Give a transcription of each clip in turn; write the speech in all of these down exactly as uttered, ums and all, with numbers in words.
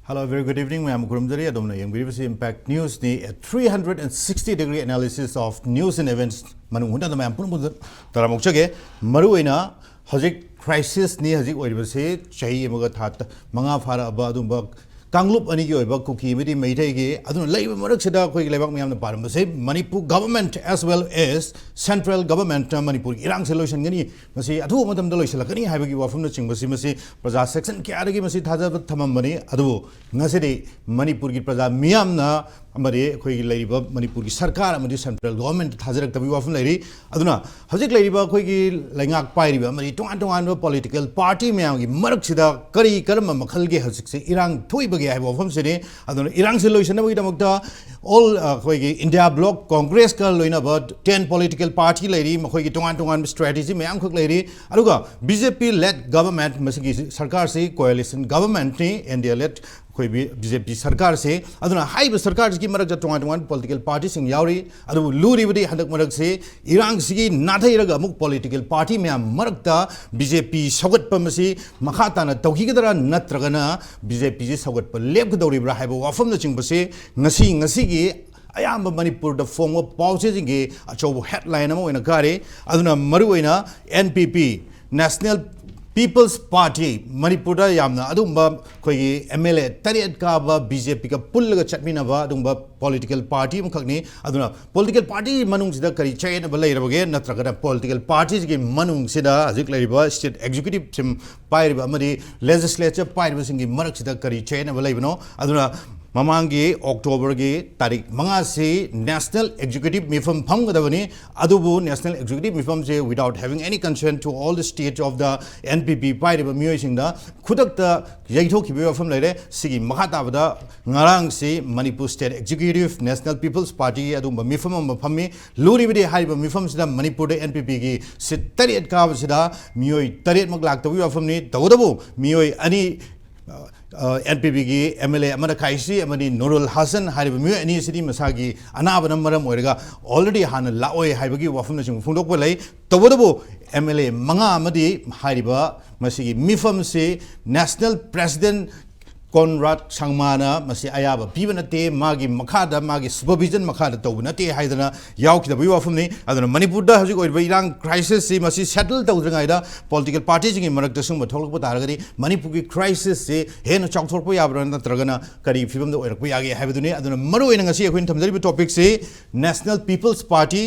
Hello, very good evening. ꯃꯌꯥꯝ ꯈꯨꯔꯨꯝꯖꯔꯤ꯫ ꯑꯗꯣꯝꯅ ꯌꯦꯡꯕꯤꯔꯤꯕꯁꯤ Impact News ꯅꯤ꯫ A three hundred and sixty degree analysis of news and events ꯃꯅꯨꯡ ꯍꯨꯠꯅꯗ ꯃꯌꯥꯝ ꯄꯨꯝꯅꯃꯛꯇ ꯇꯔꯥꯝꯅ ꯑꯣꯛꯆꯒꯦ꯫ ꯃꯔꯨꯑꯣꯏꯅ ꯍꯧꯖꯤꯛ crisis ꯅꯤ ꯍꯧꯖꯤꯛ ꯑꯣꯏꯔꯤꯕꯁꯤ꯫ ꯆꯍꯤ ꯑꯃꯒ ꯊꯥ ꯇ-, ꯃꯉꯥ ꯐꯥꯔꯛꯑꯕ ꯑꯗꯨꯝꯕ ꯀꯥꯡꯂꯨꯞ ꯑꯅꯤꯒꯤ ꯑꯣꯏꯕ ꯀꯨꯀꯤ ꯑꯃꯗꯤ ꯃꯩꯇꯩꯒꯤ꯫ ꯑꯗꯨꯅ ꯂꯩꯔꯤꯕ ꯃꯔꯛꯁꯤꯗ ꯑꯩꯈꯣꯏꯒꯤ ꯂꯩꯕꯥꯛ ꯃꯤꯌꯥꯝꯅ ꯄꯥꯝꯂꯝꯕꯁꯦ Manipur government as well as central government ꯅ ꯃꯅꯤꯄꯨꯔꯒꯤ ꯏꯔꯥꯡꯁꯦ ꯂꯣꯏꯁꯤꯟꯒꯅꯤ, ꯃꯁꯤ ꯑꯊꯨꯕ ꯃꯇꯝꯗ ꯂꯣꯏꯁꯤꯜꯂꯛꯀꯅꯤ ꯍꯥꯏꯕꯒꯤ ꯋꯥꯐꯝꯅꯆꯤꯡꯕꯁꯤ, ꯃꯁꯤ ꯄ꯭ꯔꯖꯥ section ꯀꯌꯥꯗꯒꯤ ꯃꯁꯤ ꯊꯥꯖꯕ ꯊꯝꯃꯝꯕꯅꯤ꯫ ꯑꯗꯨꯕꯨ ꯉꯁꯤꯗꯤ ꯃꯅꯤꯄꯨꯔꯒꯤ ꯄ꯭ꯔꯖꯥ ꯃꯤꯌꯥꯝꯅ ꯑꯃꯗꯤ ꯑꯩꯈꯣꯏꯒꯤ ꯂꯩꯔꯤꯕ ꯃꯅꯤꯄꯨꯔꯒꯤ ꯁꯔꯀꯥꯔ ꯑꯃꯗꯤ central government ꯊꯥꯖꯔꯛꯇꯕꯒꯤ ꯋꯥꯐꯝ ꯂꯩꯔꯤ꯫ ꯑꯗꯨꯅ ꯍꯧꯖꯤꯛ ꯂꯩꯔꯤꯕ ꯑꯩꯈꯣꯏꯒꯤ ꯂꯩꯉꯥꯛ ꯄꯥꯏꯔꯤꯕ ꯑꯃꯗꯤ ꯇꯣꯉꯥꯟ ꯇꯣꯉꯥꯟꯕ political party ꯃꯌꯥꯝꯒꯤ ꯃꯔꯛꯁꯤꯗ ꯀꯔꯤ ꯀꯔꯝꯕ ꯃꯈꯜꯒꯤ ꯍꯧꯖꯤꯛꯁꯦ ꯏꯔꯥꯡ ꯊꯣꯛꯏꯕꯒꯦ ꯍꯥꯏꯕ ꯋꯥꯐꯝꯁꯤꯅꯤ꯫ ꯑꯗꯨꯅ ꯏꯔꯥꯡꯁꯤ ꯂꯣꯏꯁꯤꯟꯅꯕꯒꯤꯗꯃꯛꯇ all, ꯑ, ꯑꯩꯈꯣꯏꯒꯤ India bloc Congress ꯀ ꯂꯣꯏꯅꯕ ten political party ꯂꯩꯔꯤ, ꯃꯈꯣꯏꯒꯤ ꯇꯣꯉꯥꯟ ꯇꯣꯉꯥꯟꯕ strategy ꯃꯌꯥꯝꯈꯛ ꯂꯩꯔꯤ꯫ ꯑꯗꯨꯒ B J P led government, ꯃꯁꯤꯒꯤ ꯁꯔꯀꯥꯔꯁꯤ coalition government ꯅꯤ, India led ꯑꯩꯈꯣꯏ B-, B J P ꯁꯔꯀꯥꯔꯁꯤ꯫ ꯑꯗꯨꯅ ꯍꯥꯏꯔꯤꯕ ꯁꯔꯀꯥꯔꯁꯤꯒꯤ ꯃꯔꯛꯇ ꯇꯣꯉꯥꯟ ꯇꯣꯉꯥꯟꯕ political party ꯁꯤꯡ ꯌꯥꯎꯔꯤ꯫ ꯑꯗꯨꯕꯨ ꯂꯨꯔꯤꯕꯗꯤ ꯍꯟꯗꯛ ꯃꯔꯛꯁꯤ ꯏꯔꯥꯡꯁꯤꯒꯤ ꯅꯥꯊꯩꯔꯒ ꯑꯃꯨꯛ political party ꯃꯌꯥꯝ ꯃꯔꯛꯇ B J P ꯁꯧꯒꯠꯄ ꯃꯁꯤ ꯃꯈꯥ ꯇꯥꯅ ꯇꯧꯈꯤꯒꯗ꯭ꯔꯥ, ꯅꯠꯇ꯭ꯔꯒꯅ B J P ꯁꯤ ꯁꯧꯒꯠꯄ ꯂꯦꯞꯀꯗꯧꯔꯤꯕ꯭ꯔꯥ ꯍꯥꯏꯕ ꯋꯥꯐꯝꯅꯆꯤꯡꯕꯁꯤ ꯉꯁꯤ, ꯉꯁꯤꯒꯤ ꯑꯌꯥꯝꯕ ꯃꯅꯤꯄꯨꯔꯗ ꯐꯣꯡꯕ ꯄꯥꯎꯆꯦꯁꯤꯡꯒꯤ ꯑꯆꯧꯕ headline ꯑꯃ ꯑꯣꯏꯅ ꯀꯥꯔꯤ꯫ ꯑꯗꯨꯅ ꯃꯔꯨꯑꯣꯏꯅ N P P, National People's Party, ꯃꯅꯤꯄꯨꯔꯗ ꯌꯥꯝꯅ ꯑꯗꯨꯒꯨꯝꯕ ꯑꯩꯈꯣꯏꯒꯤ M L A ꯇꯔꯦꯠ ꯀꯥꯕ B J P ꯒ ꯄꯨꯜꯂꯒ ꯆꯠꯃꯤꯟꯅꯕ ꯑꯗꯨꯒꯨꯝꯕ political party ꯑꯃꯈꯛꯅꯤ꯫ ꯑꯗꯨꯅ political party ꯃꯅꯨꯡꯁꯤꯗ ꯀꯔꯤ ꯆꯌꯦꯠꯅꯕ ꯂꯩꯔꯕꯒꯦ, ꯅꯠꯇ꯭ꯔꯒꯅ political party ꯁꯤꯒꯤ ꯃꯅꯨꯡꯁꯤꯗ ꯍꯧꯖꯤꯛ ꯂꯩꯔꯤꯕ state executive ꯁꯤꯡ ꯄꯥꯏꯔꯤꯕ ꯑꯃꯗꯤ legislature ꯄꯥꯏꯔꯤꯕꯁꯤꯡꯒꯤ ꯃꯔꯛꯁꯤꯗ ꯀꯔꯤ ꯆꯌꯦꯠꯅꯕ ꯂꯩꯕꯅꯣ? ꯑꯗꯨꯅ ꯃꯃꯥꯡꯒꯤ October ꯒꯤ ꯇꯥꯔꯤꯛ ꯃꯉꯥꯁꯤ National Executive ꯃꯤꯐꯝ ꯐꯝꯒꯗꯕꯅꯤ꯫ ꯑꯗꯨꯕꯨ National Executive ꯃꯤꯐꯝꯁꯦ without having any concern to all the state of the N P P ꯄꯥꯏꯔꯤꯕ ꯃꯤꯑꯣꯏꯁꯤꯡꯗ ꯈꯨꯗꯛꯇ ꯌꯩꯊꯣꯛꯈꯤꯕꯒꯤ ꯋꯥꯐꯝ ꯂꯩꯔꯦ꯫ ꯁꯤꯒꯤ ꯃꯈꯥ ꯇꯥꯕꯗ ꯉꯔꯥꯡꯁꯤ Manipur State Executive National People's Party ꯒꯤ ꯑꯗꯨꯒꯨꯝꯕ ꯃꯤꯐꯝ ꯑꯃ ꯐꯝꯃꯤ꯫ ꯂꯨꯔꯤꯕꯗꯤ ꯍꯥꯏꯔꯤꯕ ꯃꯤꯐꯝꯁꯤꯗ ꯃꯅꯤꯄꯨꯔꯗ N P P ꯒꯤ seat ꯇꯔꯦꯠ ꯀꯥꯕꯁꯤꯗ ꯃꯤꯑꯣꯏ ꯇꯔꯦꯠꯃꯛ ꯂꯥꯛꯇꯕꯒꯤ ꯋꯥꯐꯝꯅꯤ꯫ ꯇꯧꯕꯇꯕꯨ ꯃꯤꯑꯣꯏ ꯑꯅꯤ, ꯑ, ꯑ, N P P ꯒꯤ M L A ꯑꯃꯅ ꯈꯥꯏꯁꯤ ꯑꯃꯗꯤ ꯅꯨꯔꯨꯜ ꯍꯥꯁꯟ ꯍꯥꯏꯔꯤꯕ ꯃꯤꯑꯣꯏ ꯑꯅꯤ ꯑꯁꯤꯗꯤ ꯃꯁꯥꯒꯤ ꯑꯅꯥꯕꯅ ꯃꯔꯝ ꯑꯣꯏꯔꯒ already ꯍꯥꯟꯅ ꯂꯥꯛꯑꯣꯏ ꯍꯥꯏꯕꯒꯤ ꯋꯥꯐꯝꯅꯆꯤꯡꯕ ꯐꯣꯡꯗꯣꯛꯄ ꯂꯩ꯫ ꯇꯧꯕꯇꯕꯨ M L A ꯃꯉꯥ ꯑꯃꯗꯤ ꯍꯥꯏꯔꯤꯕ ꯃꯁꯤꯒꯤ ꯃꯤꯐꯝꯁꯤ National President ꯀꯣꯟꯔꯥꯗ ꯁꯪꯃꯥꯅ ꯃꯁꯤ ꯑꯌꯥꯕ ꯄꯤꯕ ꯅꯠꯇꯦ, ꯃꯥꯒꯤ ꯃꯈꯥꯗ, ꯃꯥꯒꯤ ꯁꯨꯄꯔꯚꯤꯖꯟ ꯃꯈꯥꯗ ꯇꯧꯕ ꯅꯠꯇꯦ ꯍꯥꯏꯗꯅ ꯌꯥꯎꯈꯤꯗꯕꯒꯤ ꯋꯥꯐꯝꯅꯤ꯫ ꯑꯗꯨꯅ ꯃꯅꯤꯄꯨꯔꯗ ꯍꯧꯖꯤꯛ ꯑꯣꯏꯔꯤꯕ ꯏꯔꯥꯡ ꯀ꯭ꯔꯥꯏꯁꯤꯁꯁꯤ ꯃꯁꯤ ꯁꯦꯇꯜ ꯇꯧꯗ꯭ꯔꯤꯉꯩꯗ ꯄꯣꯂꯤꯇꯤꯀꯦꯜ ꯄꯥꯔꯇꯤꯁꯤꯡꯒꯤ ꯃꯔꯛꯇ ꯁꯤꯒꯨꯝꯕ ꯊꯣꯛꯂꯛꯄ ꯇꯥꯔꯒꯗꯤ ꯃꯅꯤꯄꯨꯔꯒꯤ ꯀ꯭ꯔꯥꯏꯁꯤꯁꯁꯤ ꯍꯦꯟꯅ ꯆꯥꯎꯊꯣꯔꯛꯄ ꯌꯥꯕ꯭ꯔꯥ, ꯅꯠꯇ꯭ꯔꯒꯅ ꯀꯔꯤ ꯐꯤꯕꯝꯗ ꯑꯣꯏꯔꯛꯄ ꯌꯥꯒꯦ ꯍꯥꯏꯕꯗꯨꯅꯤ꯫ ꯑꯗꯨꯅ ꯃꯔꯨꯑꯣꯏꯅ ꯉꯁꯤ ꯑꯩꯈꯣꯏꯅ ꯊꯝꯖꯔꯤꯕ ꯇꯣꯄꯤꯛꯁꯤ National People's Party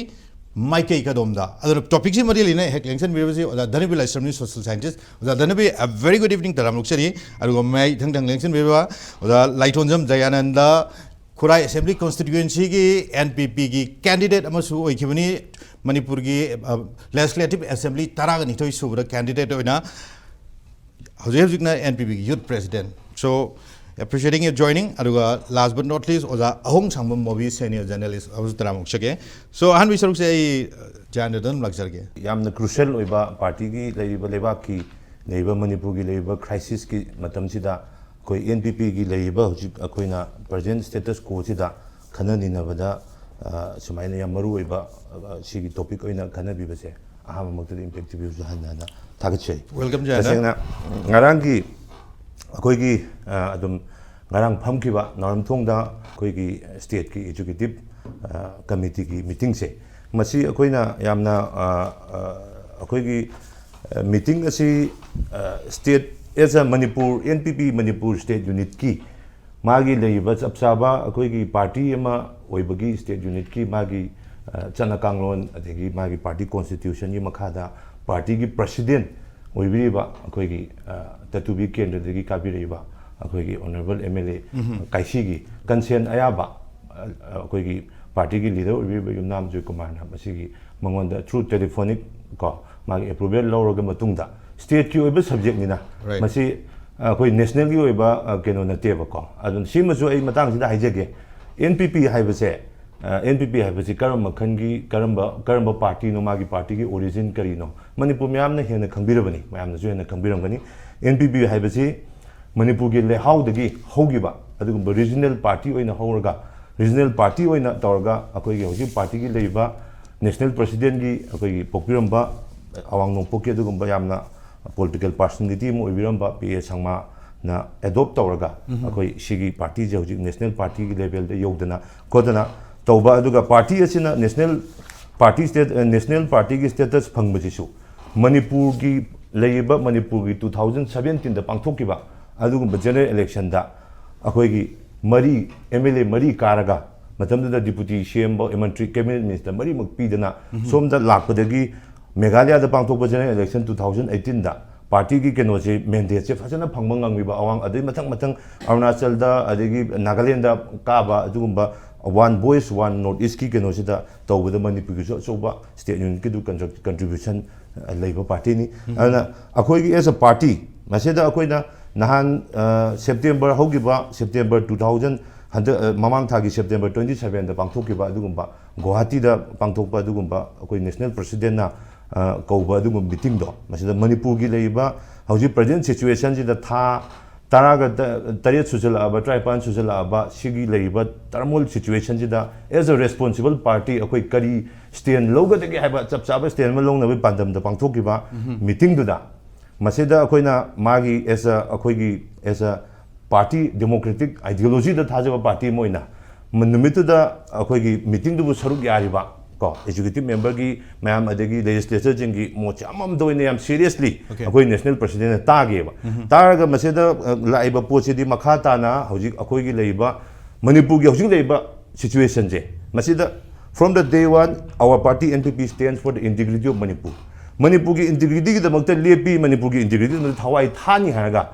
ꯃꯥꯏꯀꯩ ꯀꯗꯣꯝꯗ꯫ ꯑꯗꯨꯅ ꯇꯣꯄꯤꯛꯁꯤ ꯃꯔꯤ ꯂꯩꯅꯩ꯫ ꯍꯦꯛ ꯂꯦꯡꯁꯤꯟꯕꯤꯔꯤꯕꯁꯤ ꯑꯣꯖꯥ ꯙꯅꯕꯤ ꯂꯥꯏꯁ꯭ꯔꯝꯅꯤ, ꯁꯣꯁꯤꯌꯦꯜ ꯁꯥꯏꯟꯇꯤꯁ꯫ ꯑꯣꯖꯥ ꯙꯅꯕꯤ, a very good evening, ꯇꯔꯥꯝꯅ ꯑꯣꯛꯆꯔꯤ꯫ ꯑꯗꯨꯒ ꯃꯌꯥꯏ ꯊꯪ ꯊꯪ ꯂꯦꯡꯁꯤꯟꯕꯤꯔꯤꯕ ꯑꯣꯖꯥ ꯂꯥꯏꯊꯣꯟꯖꯝ ꯖꯌꯥꯅꯟꯗ, ꯈꯨꯔꯥꯏ ꯑꯦꯁꯦꯝꯕ꯭ꯂꯤ ꯀꯣꯟꯁꯇꯤꯇ꯭ꯌꯨꯌꯦꯟꯁꯤꯒꯤ ꯑꯦꯟ ꯄꯤ ꯄꯤꯒꯤ ꯀꯦꯟꯗꯤꯗꯦꯠ ꯑꯃꯁꯨ ꯑꯣꯏꯈꯤꯕꯅꯤ꯫ ꯃꯅꯤꯄꯨꯔꯒꯤ, ꯑ, ꯂꯦꯖꯤꯁꯂꯦꯇꯤꯚ ꯑꯦꯁꯦꯝꯕ꯭ꯂꯤ ꯇꯔꯥꯒ ꯅꯤꯊꯣꯏ ꯁꯨꯕꯗ ꯀꯦꯟꯗꯤꯗꯦꯠ ꯑꯣꯏꯅ ꯍꯧꯖꯤꯛ ꯍꯧꯖꯤꯛꯅ ꯑꯦꯟ ꯄꯤ ꯄꯤꯒꯤ ꯌꯨꯠ president. So, appreciating your joining꯫ ꯑꯗꯨꯒ last but not least, ꯑꯣꯖꯥ ꯑꯍꯣꯡꯁꯥꯡꯕꯝ ꯃꯣꯕꯤ, ꯁꯦꯅꯤꯌꯔ ꯖꯔꯅꯦꯂꯤꯁ ꯑꯃꯁꯨ ꯇꯔꯥꯝꯅ ꯑꯣꯛꯆꯒꯦ꯫ So, ꯑꯍꯥꯟꯕꯒꯤ ꯁꯔꯨꯛꯁꯦ ꯑꯩ, ꯑ, ꯖꯌꯥꯅꯟꯗ ꯑꯗꯨꯝ ꯂꯥꯛꯆꯔꯒꯦ꯫ ꯌꯥꯝꯅ ꯀ꯭ꯔꯨꯁꯤꯌꯦꯜ ꯑꯣꯏꯕ ꯄꯥꯔꯇꯤꯒꯤ ꯂꯩꯔꯤꯕ, ꯂꯩꯕꯥꯛꯀꯤ ꯂꯩꯔꯤꯕ, ꯃꯅꯤꯄꯨꯔꯒꯤ ꯂꯩꯔꯤꯕ ꯀ꯭ꯔꯥꯏꯁꯤꯁꯀꯤ ꯃꯇꯝꯁꯤꯗ ꯑꯩꯈꯣꯏ ꯑꯦꯟ ꯄꯤ ꯄꯤꯒꯤ ꯂꯩꯔꯤꯕ ꯍꯧꯖꯤꯛ ꯑꯩꯈꯣꯏꯅ ꯄ꯭ꯔꯖꯦꯟ ꯁ꯭ꯇꯦꯇꯁ ꯀꯣꯁꯤꯗ ꯈꯟꯅ ꯅꯩꯅꯕꯗ, ꯑ, ꯁꯨꯃꯥꯏꯅ ꯌꯥꯝ ꯃꯔꯨ ꯑꯣꯏꯕ, ꯑ, ꯁꯤꯒꯤ ꯇꯣꯄꯤꯛ ꯑꯣꯏꯅ ꯈꯟꯅꯕꯤꯕꯁꯦ ꯑꯍꯥꯟꯕꯃꯛꯇꯗ ꯏꯝꯄꯦꯛ ꯇꯤꯚꯤꯕꯨꯁꯨ ꯍꯟꯅ ꯍꯟꯅ ꯊꯥꯒꯠꯆꯔꯤ꯫ Welcome, ꯖꯌꯥꯅꯟꯗ꯫ ꯇꯁꯦꯡꯅ ꯉꯔꯥꯡꯒꯤ ꯑꯩꯈꯣꯏꯒꯤ, ꯑ, ꯑꯗꯨꯝ ꯉꯔꯥꯡ ꯐꯝꯈꯤꯕ ꯅꯥꯎꯔꯦꯝꯊꯣꯡꯗ ꯑꯩꯈꯣꯏꯒꯤ ꯁ꯭ꯇꯦꯠꯀꯤ ꯑꯦꯛꯖꯤꯀ꯭ꯌꯨꯇꯤꯚ, ꯑ, ꯀꯃꯤꯇꯤꯒꯤ ꯃꯤꯇꯤꯡꯁꯦ, ꯃꯁꯤ ꯑꯩꯈꯣꯏꯅ ꯌꯥꯝꯅ, ꯑ, ꯑ, ꯑꯩꯈꯣꯏꯒꯤ, ꯑ, ꯃꯤꯇꯤꯡ ꯑꯁꯤ, ꯑ, state, as a Manipur, N P P Manipur state ꯌꯨꯅꯤꯠꯀꯤ ꯃꯥꯒꯤ ꯂꯩꯔꯤꯕ ꯆꯞ ꯆꯥꯕ ꯑꯩꯈꯣꯏꯒꯤ ꯄꯥꯔꯇꯤ ꯑꯃ ꯑꯣꯏꯕꯒꯤ ꯁ꯭ꯇꯦꯠ ꯌꯨꯅꯤꯠꯀꯤ ꯃꯥꯒꯤ, ꯑ, ꯆꯠꯅ ꯀꯥꯡꯂꯣꯟ, ꯑꯗꯒꯤ ꯃꯥꯒꯤ ꯄꯥꯔꯇꯤ ꯀꯣꯟꯁꯇꯤꯇ꯭ꯌꯨꯁꯟꯒꯤ ꯃꯈꯥꯗ ꯄꯥꯔꯇꯤꯒꯤ ꯄ꯭ꯔꯁꯤꯗꯦꯟꯠ ꯑꯣꯏꯕꯤꯔꯤꯕ ꯑꯩꯈꯣꯏꯒꯤ, ꯑ, ꯇꯥꯇꯨꯕꯤ ꯀꯦꯟꯗ꯭ꯔꯗꯒꯤ ꯀꯥꯕꯤꯔꯛꯏꯕ ꯑꯩꯈꯣꯏꯒꯤ ꯑꯣꯅꯔꯦꯕꯜ ꯑꯦꯝ ꯑꯦꯜ ꯑꯦ ꯀꯥꯏꯁꯤꯒꯤ ꯀꯟꯁꯦꯟ ꯑꯌꯥꯕ, ꯑ, ꯑ, ꯑꯩꯈꯣꯏꯒꯤ ꯄꯥꯔꯇꯤꯒꯤ ꯂꯤꯗꯔ ꯑꯣꯏꯕꯤꯔꯤꯕ ꯌꯨꯝꯅꯥꯝ ꯖꯣꯏꯀꯨꯃꯥꯔꯅ ꯃꯁꯤꯒꯤ ꯃꯉꯣꯟꯗ through telephonic ꯀꯣ, ꯃꯥꯒꯤ ꯑꯦꯄ꯭ꯔꯨꯕꯦꯜ ꯂꯧꯔꯒ ꯃꯇꯨꯡꯗ ꯁ꯭ꯇꯦꯠꯀꯤ ꯑꯣꯏꯕ ꯁꯕꯖꯦꯛꯅꯤꯅ, right, ꯃꯁꯤ, ꯑ, ꯑꯩꯈꯣꯏ ꯅꯦꯁꯅꯦꯜꯒꯤ ꯑꯣꯏꯕ, ꯑ, ꯀꯩꯅꯣ ꯅꯠꯇꯦꯕꯀꯣ꯫ ꯑꯗꯨꯅ ꯁꯤꯃꯁꯨ ꯑꯩ ꯃꯇꯥꯡꯁꯤꯗ ꯍꯥꯏꯖꯒꯦ, ꯑꯦꯟ ꯄꯤ ꯄꯤ ꯍꯥꯏꯕꯁꯦ, ꯑ, ꯑꯦꯟ ꯄꯤ ꯄꯤ ꯍꯥꯏꯕꯁꯤ ꯀꯔꯝꯕ ꯃꯈꯜꯒꯤ, ꯀꯔꯝꯕ, ꯀꯔꯝꯕ ꯄꯥꯔꯇꯤꯅꯣ, ꯃꯥꯒꯤ ꯄꯥꯔꯇꯤꯒꯤ ꯑꯣꯔꯤꯖꯤꯟ ꯀꯔꯤꯅꯣ? ꯃꯅꯤꯄꯨꯔ ꯃꯌꯥꯝꯅ ꯍꯦꯟꯅ ꯈꯪꯕꯤꯔꯕꯅꯤ, ꯃꯌꯥꯝꯅꯁꯨ ꯍꯦꯟꯅ ꯈꯪꯕꯤꯔꯝꯒꯅꯤ꯫ ꯑꯦꯟ ꯄꯤ ꯄꯤ ꯍꯥꯏꯕꯁꯤ ꯃꯅꯤꯄꯨꯔꯒꯤ ꯂꯩꯍꯥꯎꯗꯒꯤ ꯍꯧꯈꯤꯕ ꯑꯗꯨꯒꯨꯝꯕ ꯔꯤꯖꯅꯦꯜ ꯄꯥꯔꯇꯤ ꯑꯣꯏꯅ ꯍꯧꯔꯒ, ꯔꯤꯖꯅꯦꯜ ꯄꯥꯔꯇꯤ ꯑꯣꯏꯅ ꯇꯧꯔꯒ ꯑꯩꯈꯣꯏꯒꯤ ꯍꯧꯖꯤꯛ ꯄꯥꯔꯇꯤꯒꯤ ꯂꯩꯔꯤꯕ ꯅꯦꯁꯅꯦꯜ ꯄ꯭ꯔꯁꯤꯗꯦꯟꯒꯤ ꯑꯩꯈꯣꯏꯒꯤ ꯄꯣꯛꯄꯤꯔꯝꯕ ꯑꯋꯥꯡ ꯅꯣꯡꯄꯣꯛꯀꯤ ꯑꯗꯨꯒꯨꯝꯕ ꯌꯥꯝꯅ ꯄꯣꯂꯤꯇꯤꯀꯦꯜ ꯄꯥꯔꯁꯅꯦꯂꯤꯇꯤ ꯑꯃ ꯑꯣꯏꯕꯤꯔꯝꯕ ꯄꯤ ꯑꯦ ꯁꯪꯃꯥ, ꯅ ꯑꯦꯗꯣꯞ ꯇꯧꯔꯒ ꯑꯩꯈꯣꯏ ꯁꯤꯒꯤ ꯄꯥꯔꯇꯤꯁꯦ ꯍꯧꯖꯤꯛ ꯅꯦꯁꯅꯦꯜ ꯄꯥꯔꯇꯤꯒꯤ ꯂꯦꯚꯦꯜꯗ ꯌꯧꯗꯅ ꯈꯣꯠꯇꯅ ꯇꯧꯕ, ꯑꯗꯨꯒ ꯄꯥꯔꯇꯤ ꯑꯁꯤꯅ ꯅꯦꯁꯅꯦꯜ ꯄꯥꯔꯇꯤ ꯁ꯭ꯇꯦꯠ ꯅꯦꯁꯅꯦꯜ ꯄꯥꯔꯇꯤꯒꯤ ꯁ꯭ꯇꯦꯇꯁ ꯐꯪꯕꯁꯤꯁꯨ ꯃꯅꯤꯄꯨꯔꯒꯤ ꯂꯩꯔꯤꯕ ꯃꯅꯤꯄꯨꯔꯒꯤ ꯇꯨ ꯊꯥꯎꯖꯟ ꯁꯕꯦꯟꯇꯤꯟꯗ ꯄꯥꯡꯊꯣꯛꯈꯤꯕ ꯑꯗꯨꯒꯨꯝꯕ ꯖꯦꯅꯔꯦꯜ ꯏꯂꯦꯛꯁꯟꯗ ꯑꯩꯈꯣꯏꯒꯤ ꯃꯔꯤ, ꯑꯦꯝ ꯑꯦꯜ ꯑꯦ ꯃꯔꯤ ꯀꯥꯔꯒ ꯃꯇꯝꯗꯨꯗ ꯗꯤꯄꯨꯇꯤ ꯁꯤ ꯑꯦꯝ ꯐꯥꯎ, ꯃꯟꯇ꯭ꯔꯤ, ꯀꯦꯕꯤꯅꯦꯠ ꯃꯤꯅꯤꯁꯇꯔ ꯃꯔꯤꯃꯛ ꯄꯤꯗꯅ ꯁꯣꯝꯗ ꯂꯥꯛꯄꯗꯒꯤ ꯃꯦꯘꯥꯂꯌꯥꯗ ꯄꯥꯡꯊꯣꯛꯄ ꯖꯦꯅꯔꯦꯜ ꯏꯂꯦꯛꯁꯟ ꯇꯨ ꯊꯥꯎꯖꯟ ꯑꯩꯠꯇꯤꯟꯗ ꯄꯥꯔꯇꯤꯒꯤ ꯀꯩꯅꯣꯁꯦ, ꯃꯦꯟꯗꯦꯠꯁꯦ ꯐꯖꯅ ꯐꯪꯕ ꯉꯝꯃꯤꯕ ꯑꯋꯥꯡ, ꯑꯗꯩ ꯃꯊꯪ ꯃꯊꯪ ꯑꯔꯨꯅꯥꯆꯜꯗ, ꯑꯗꯒꯤ ꯅꯥꯒꯥꯂꯦꯟꯗ ꯀꯥꯕ, ꯑꯗꯨꯒꯨꯝꯕ ꯋꯥꯟ ꯚꯣꯏꯁ ꯋꯥꯟ ꯅꯣꯔꯠ ꯏꯁꯀꯤ ꯀꯩꯅꯣꯁꯤꯗ ꯇꯧꯕꯗ ꯃꯅꯤꯄꯨꯔꯒꯤꯁꯨ ꯑꯆꯧꯕ ꯁ꯭ꯇꯦꯠ ꯌꯨꯅꯤꯠꯀꯤꯗꯨ ꯀꯟꯇ꯭ꯔꯤꯕ꯭ꯌꯨꯁꯟ ꯂꯩꯕ ꯄꯥꯔꯇꯤꯅꯤ꯫ ꯑꯗꯨꯅ ꯑꯩꯈꯣꯏꯒꯤ ꯑꯦꯁ ꯑ ꯄꯥꯔꯇꯤ ꯃꯁꯤꯗ ꯑꯩꯈꯣꯏꯅ ꯅꯍꯥꯟ, ꯑ, ꯁꯦꯞꯇꯦꯝꯕꯔ, ꯍꯧꯈꯤꯕ ꯁꯦꯞꯇꯦꯝꯕꯔ ꯇꯨ ꯊꯥꯎꯖꯟ, ꯍꯟꯗꯛ, ꯑ, ꯃꯃꯥꯡ ꯊꯥꯒꯤ ꯁꯦꯞꯇꯦꯝꯕꯔ ꯇ꯭ꯋꯦꯟꯇꯤ ꯁꯕꯦꯟꯗ ꯄꯥꯡꯊꯣꯛꯈꯤꯕ ꯑꯗꯨꯒꯨꯝꯕ ꯒꯨꯋꯥꯍꯥꯇꯤꯗ ꯄꯥꯡꯊꯣꯛꯄ ꯑꯗꯨꯒꯨꯝꯕ ꯑꯩꯈꯣꯏ ꯅꯦꯁꯅꯦꯜ ꯄ꯭ꯔꯁꯤꯗꯦꯟꯅ, ꯑ, ꯀꯧꯕ ꯑꯗꯨꯒꯨꯝꯕ ꯃꯤꯇꯤꯡꯗꯣ, ꯃꯁꯤꯗ ꯃꯅꯤꯄꯨꯔꯒꯤ ꯂꯩꯔꯤꯕ ꯍꯧꯖꯤꯛ ꯄ꯭ꯔꯖꯦꯟ ꯁꯤꯆꯨꯋꯦꯁꯟꯁꯤꯗ ꯊꯥ ꯇꯔꯥꯒ ꯇꯔꯦꯠ ꯁꯨꯖꯜꯂꯛꯑꯕ, ꯇꯔꯥꯅꯤꯄꯥꯟ ꯁꯨꯖꯜꯂꯛꯑꯕ ꯁꯤꯒꯤ ꯂꯩꯔꯤꯕ ꯇꯔꯃꯣꯏꯜ ꯁꯤꯆꯨꯋꯦꯁꯟꯁꯤꯗ ꯑꯦꯁ ꯑ ꯔꯦꯁꯄꯣꯟꯁꯤꯕꯜ ꯄꯥꯔꯇꯤ ꯑꯩꯈꯣꯏ ꯀꯔꯤ ꯁ꯭ꯇꯦꯟ ꯂꯧꯒꯗꯒꯦ ꯍꯥꯏꯕ ꯆꯞ ꯆꯥꯕ ꯁ꯭ꯇꯦꯟ ꯑꯃ ꯂꯧꯅꯕꯒꯤ ꯄꯥꯟꯗꯝꯗ ꯄꯥꯡꯊꯣꯛꯈꯤꯕ ꯃꯤꯇꯤꯡꯗꯨꯗ, ꯃꯁꯤꯗ ꯑꯩꯈꯣꯏꯅ ꯃꯥꯒꯤ ꯑꯦꯁ ꯑ, ꯑꯩꯈꯣꯏꯒꯤ ꯑꯦꯁ ꯑ ꯄꯥꯔꯇꯤ, ꯗꯦꯃꯣꯀ꯭ꯔꯦꯇꯤꯛ ꯑꯥꯏꯗꯤꯌꯣꯂꯣꯖꯤꯗ ꯊꯥꯖꯕ ꯄꯥꯔꯇꯤ ꯑꯃ ꯑꯣꯏꯅ ꯃ-, ꯅꯨꯃꯤꯠꯇꯨꯗ ꯑꯩꯈꯣꯏꯒꯤ ꯃꯤꯇꯤꯡꯗꯨꯕꯨ ꯁꯔꯨꯛ ꯌꯥꯔꯤꯕ ꯀꯣ ꯑꯦꯛꯖꯤꯀ꯭ꯌꯨꯇꯤꯚ ꯃꯦꯝꯕꯔꯒꯤ ꯃꯌꯥꯝ, ꯑꯗꯒꯤ ꯂꯦꯖꯤꯁꯂꯦꯆꯔꯁꯤꯡꯒꯤ ꯃꯣꯠꯁꯦ ꯑꯃꯃꯝꯗ ꯑꯣꯏꯅ ꯌꯥꯝ ꯁꯤꯔꯤꯌꯁꯂꯤ Okay. ꯑꯩꯈꯣꯏ ꯅꯦꯁꯅꯦꯜ ꯄ꯭ꯔꯁꯤꯗꯦꯟꯅ ꯇꯥꯒꯦꯕ꯫ ꯇꯥꯔꯒ ꯃꯁꯤꯗ, ꯑ, ꯂꯥꯛꯏꯕ ꯄꯣꯠꯁꯤꯗꯤ ꯃꯈꯥ ꯇꯥꯅ ꯍꯧꯖꯤꯛ ꯑꯩꯈꯣꯏꯒꯤ ꯂꯩꯔꯤꯕ ꯃꯅꯤꯄꯨꯔꯒꯤ ꯍꯧꯖꯤꯛ ꯂꯩꯔꯤꯕ ꯁꯤꯆꯨꯋꯦꯁꯟꯁꯦ, ꯃꯁꯤꯗ from the day one our party N P P stands for the integrity of Manipur꯫ ꯃꯅꯤꯄꯨꯔꯒꯤ ꯏꯟꯇꯤꯒ꯭ꯔꯤꯇꯤꯒꯤꯗꯃꯛꯇ ꯂꯦꯞꯄꯤ, ꯃꯅꯤꯄꯨꯔꯒꯤ ꯏꯟꯇꯤꯒ꯭ꯔꯤꯇꯤꯗꯃꯛꯇ ꯊꯋꯥꯏ ꯊꯥꯅꯤ ꯍꯥꯏꯔꯒ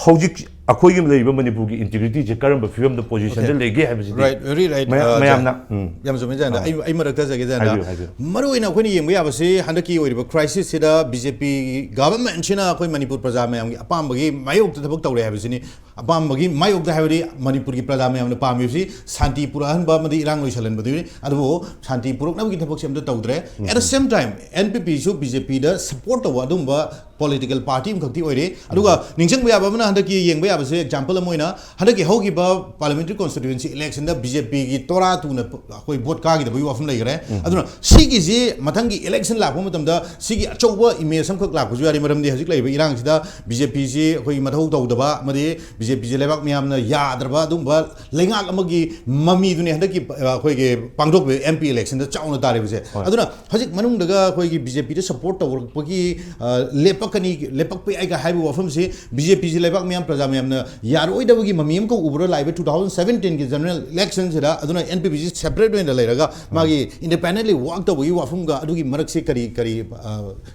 ꯍꯧꯖꯤꯛ ꯑꯩꯈꯣꯏꯒꯤ ꯂꯩꯔꯤꯕ ꯃꯅꯤꯄꯨꯔꯒꯤ ꯏꯟꯇꯤꯒ꯭ꯔꯤꯇꯤꯁꯦ ꯀꯔꯝꯕ ꯐꯤꯕꯝꯗ, ꯄꯣꯖꯤꯁꯟꯗ Okay. ꯂꯩꯒꯦ ꯍꯥꯏꯕꯁꯤꯗꯤ Right, very right. ꯃꯌꯥꯝ, ꯑ, ꯃꯌꯥꯝꯅ, ꯖꯌꯥꯟ, ꯎꯝ꯫ ꯌꯥꯝ ꯆꯨꯝꯃꯦ, ꯖꯌꯥꯟꯗ꯫ ꯑꯥ꯫ ꯑꯩ, ꯑꯩ ꯃꯔꯛꯇ ꯆꯠꯆꯒꯦ, ꯖꯌꯥꯟꯗ꯫ ꯍꯥꯏꯕꯤꯌꯨ, ꯍꯥꯏꯕꯤꯌꯨ꯫ ꯃꯔꯨ ꯑꯣꯏꯅ ꯑꯩꯈꯣꯏꯅ ꯌꯦꯡꯕ ꯌꯥꯕꯁꯤ ꯍꯟꯗꯛꯀꯤ ꯑꯣꯏꯔꯤꯕ ꯀ꯭ꯔꯥꯏꯁꯤꯁꯁꯤꯗ ꯕꯤ ꯖꯦ ꯄꯤ ꯒꯚꯔꯟꯃꯦꯟꯠꯁꯤꯅ ꯑꯩꯈꯣꯏ ꯃꯅꯤꯄꯨꯔ ꯄ꯭ꯔꯖꯥ ꯃꯌꯥꯝꯒꯤ ꯑꯄꯥꯝꯕꯒꯤ ꯃꯥꯌꯣꯛꯇ ꯊꯕꯛ ꯇꯧꯔꯦ ꯍꯥꯏꯕꯁꯤꯅꯤ꯫ ꯑꯄꯥꯝꯕꯒꯤ ꯃꯥꯌꯣꯛꯇ ꯍꯥꯏꯕꯗꯤ ꯃꯅꯤꯄꯨꯔꯒꯤ ꯄ꯭ꯔꯖꯥ ꯃꯌꯥꯝꯅ ꯄꯥꯝꯃꯤꯕꯁꯤ ꯁꯥꯟꯇꯤ ꯄꯨꯔꯛꯍꯟꯕ ꯑꯃꯗꯤ ꯏꯔꯥꯡ ꯂꯣꯏꯁꯤꯜꯍꯟꯕꯗꯨꯅꯤ꯫ ꯑꯗꯨꯕꯨ ꯁꯥꯟꯇꯤ ꯄꯨꯔꯛꯅꯕꯒꯤ ꯊꯕꯛꯁꯦ ꯑꯝꯇ ꯇꯧꯗ꯭ꯔꯦ꯫ At the same time, N P Pꯁꯨ ꯕꯤ ꯖꯦ ꯄꯤꯗ ꯁꯄꯣꯔꯠ ꯇꯧꯕ ꯑꯗꯨꯒꯨꯝꯕ ꯄꯣꯂꯤꯇꯤꯀꯦꯜ ꯄꯥꯔꯇꯤ ꯑꯃꯈꯛꯇꯤ ꯑꯣꯏꯔꯦ꯫ ꯑꯗꯨꯒ ꯅꯤꯡꯁꯤꯡꯕ ꯌꯥꯕ ꯑꯃꯅ ꯍꯟꯗꯛꯀꯤ ꯌꯦꯡꯕ ꯌꯥꯕꯁꯦ ꯑꯦꯛꯖꯥꯝꯄꯜ ꯑꯃ ꯑꯣꯏꯅ ꯍꯟꯗꯛꯀꯤ ꯍꯧꯈꯤꯕ ꯄꯥꯔꯂꯤꯌꯥꯃꯦꯟꯇꯔꯤ ꯀꯣꯟꯁꯇꯤꯇ꯭ꯌꯨꯑꯦꯟꯁꯤ ꯏꯂꯦꯛꯁꯟꯗ ꯕꯤ ꯖꯦ ꯄꯤꯒꯤ ꯇꯣꯔꯥ ꯇꯨꯅ ꯑꯩꯈꯣꯏ ꯚꯣꯠ ꯀꯥꯈꯤꯗꯕꯒꯤ ꯋꯥꯐꯝ ꯂꯩꯈ꯭ꯔꯦ꯫ ꯑꯗꯨꯅ ꯁꯤꯒꯤꯁꯤ ꯃꯊꯪꯒꯤ ꯏꯂꯦꯛꯁꯟ ꯂꯥꯛꯄ ꯃꯇꯝꯗ ꯁꯤꯒꯤ ꯑꯆꯧꯕ ꯏꯃꯦꯖ ꯑꯃꯈꯛ ꯂꯥꯛꯄꯁꯨ ꯌꯥꯔꯤ꯫ ꯃꯔꯝꯗꯤ ꯍꯧꯖꯤꯛ ꯂꯩꯔꯤꯕ ꯏꯔꯥꯡꯁꯤꯗ ꯕꯤ ꯖꯦ ꯄꯤꯁꯤ ꯑꯩꯈꯣꯏꯒꯤ ꯃꯊꯧ ꯇꯧꯗꯕ ꯑꯃꯗꯤ ꯕꯤ ꯖꯦ ꯄꯤꯁꯤ ꯂꯩꯕꯥꯛ ꯃꯤꯌꯥꯝꯅ ꯌꯥꯗ꯭ꯔꯕ ꯑꯗꯨꯒꯨꯝꯕ ꯂꯩꯉꯥꯛ ꯑꯃꯒꯤ ꯃꯃꯤꯗꯨꯅꯤ ꯍꯟꯗꯛꯀꯤ ꯑꯩꯈꯣꯏꯒꯤ ꯄꯥꯡꯊꯣꯛꯄ ꯑꯦꯝ ꯄꯤ ꯏꯂꯦꯛꯁꯟꯗ ꯆꯥꯎꯅ ꯇꯥꯔꯤꯕꯁꯦ꯫ ꯑꯗꯨꯅ ꯍꯧꯖꯤꯛ ꯃꯅꯨꯡꯗꯒ ꯑꯩꯈꯣꯏꯒꯤ ꯕꯤ ꯖꯦ ꯄꯤꯗ ꯁꯄꯣꯔꯠ ꯇꯧꯔꯛꯄꯒꯤ, ꯑ, ꯂꯦꯞꯄꯛꯀꯅꯤ, ꯂꯦꯞꯄꯛꯄ ꯌꯥꯏꯒ ꯍꯥꯏꯕ ꯋꯥꯐꯝꯁꯤ ꯕꯤ ꯖꯦ ꯄꯤꯁꯤ ꯂꯩꯕꯥꯛ ꯃꯤꯌꯥꯝ, ꯄ꯭ꯔꯖꯥ ꯃꯤꯌꯥꯝꯅ ꯌꯥꯔꯣꯏꯗꯕꯒꯤ ꯃꯃꯤ ꯑꯃꯈꯛ ꯎꯕ꯭ꯔꯥ ꯂꯥꯛꯏꯕ two thousand seventeen ꯒꯤ ꯖꯦꯅꯔꯦꯜ ꯏꯂꯦꯛꯁꯟꯁꯤꯗ? ꯑꯗꯨꯅ ꯑꯦꯟ ꯄꯤ ꯄꯤꯁꯤ ꯁꯦꯄꯔꯦꯠ ꯑꯣꯏꯅ ꯂꯩꯔꯒ ꯃꯥꯒꯤ ꯏꯟꯗꯤꯄꯦꯟꯗꯦꯟꯂꯤ ꯋꯥꯛ ꯇꯧꯕꯒꯤ ꯋꯥꯐꯝꯒ ꯑꯗꯨꯒꯤ ꯃꯔꯛꯁꯤ ꯀꯔꯤ, ꯀꯔꯤ, ꯑ,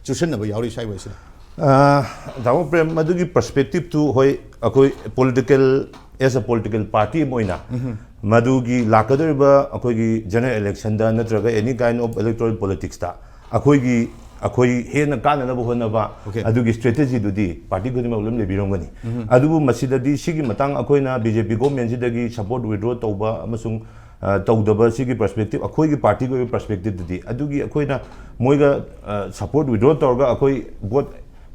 ꯆꯨꯁꯟꯅꯕ ꯌꯥꯎꯔꯤ ꯁ꯭ꯋꯥꯏ ꯋꯥꯏꯁꯤꯗ? ꯑ, ꯇꯥꯃꯣ ꯄ꯭ꯔꯦꯝ, ꯃꯗꯨꯒꯤ ꯄꯔꯁꯄꯦꯛꯇꯤꯞꯇꯨ, ꯍꯣꯏ, ꯑꯩꯈꯣꯏ ꯄꯣꯂꯤꯇꯤꯀꯦꯜ, ꯑꯦꯁ ꯑ ꯄꯣꯂꯤꯇꯤꯀꯦꯜ ꯄꯥꯔꯇꯤ ꯑꯃ ꯑꯣꯏꯅ ꯃꯗꯨꯒꯤ ꯂꯥꯛꯀꯗꯧꯔꯤꯕ ꯑꯩꯈꯣꯏꯒꯤ ꯖꯦꯅꯔꯦꯜ ꯏꯂꯦꯛꯁꯟꯗ ꯅꯠꯇ꯭ꯔꯒ ꯑꯦꯅꯤ ꯀꯥꯏꯟ ꯑꯣꯐ ꯏꯂꯦꯛꯇꯣꯔꯦꯜ ꯄꯣꯂꯤꯇꯤꯛꯁꯇ ꯑꯩꯈꯣꯏꯒꯤ, ꯑꯩꯈꯣꯏ ꯍꯦꯟꯅ ꯀꯥꯟꯅꯅꯕ ꯍꯣꯠꯅꯕ Okay. ꯑꯗꯨꯒꯤ ꯁ꯭ꯇ꯭ꯔꯦꯇꯦꯖꯤꯗꯨꯗꯤ ꯄꯥꯔꯇꯤ ꯈꯨꯗꯤꯡꯃꯛ ꯂꯣꯏꯅ ꯂꯩꯕꯤꯔꯝꯒꯅꯤ꯫ ꯑꯗꯨꯕꯨ ꯃꯁꯤꯗꯗꯤ ꯁꯤꯒꯤ ꯃꯇꯥꯡ ꯑꯩꯈꯣꯏꯅ ꯕꯤ ꯖꯦ ꯄꯤ ꯒꯣꯔꯃꯦꯟꯁꯤꯗꯒꯤ ꯁꯄꯣꯔꯠ ꯋꯤꯗ꯭ꯔꯣ ꯇꯧꯕ ꯑꯃꯁꯨꯡ, ꯑ, ꯇꯧꯗꯕ ꯁꯤꯒꯤ ꯄꯔꯁꯄꯦꯛꯇꯤꯞ, ꯑꯩꯈꯣꯏꯒꯤ ꯄꯥꯔꯇꯤꯒꯤ ꯑꯣꯏꯕ ꯄꯔꯁꯄꯦꯛꯇꯤꯞꯇꯗꯤ ꯑꯗꯨꯒꯤ ꯑꯩꯈꯣꯏꯅ ꯃꯣꯏꯒ, ꯑ, ꯁꯄꯣꯔꯠ ꯋꯤꯗ꯭ꯔꯣ ꯇꯧꯔꯒ ꯑꯩꯈꯣꯏ ꯚꯣꯠ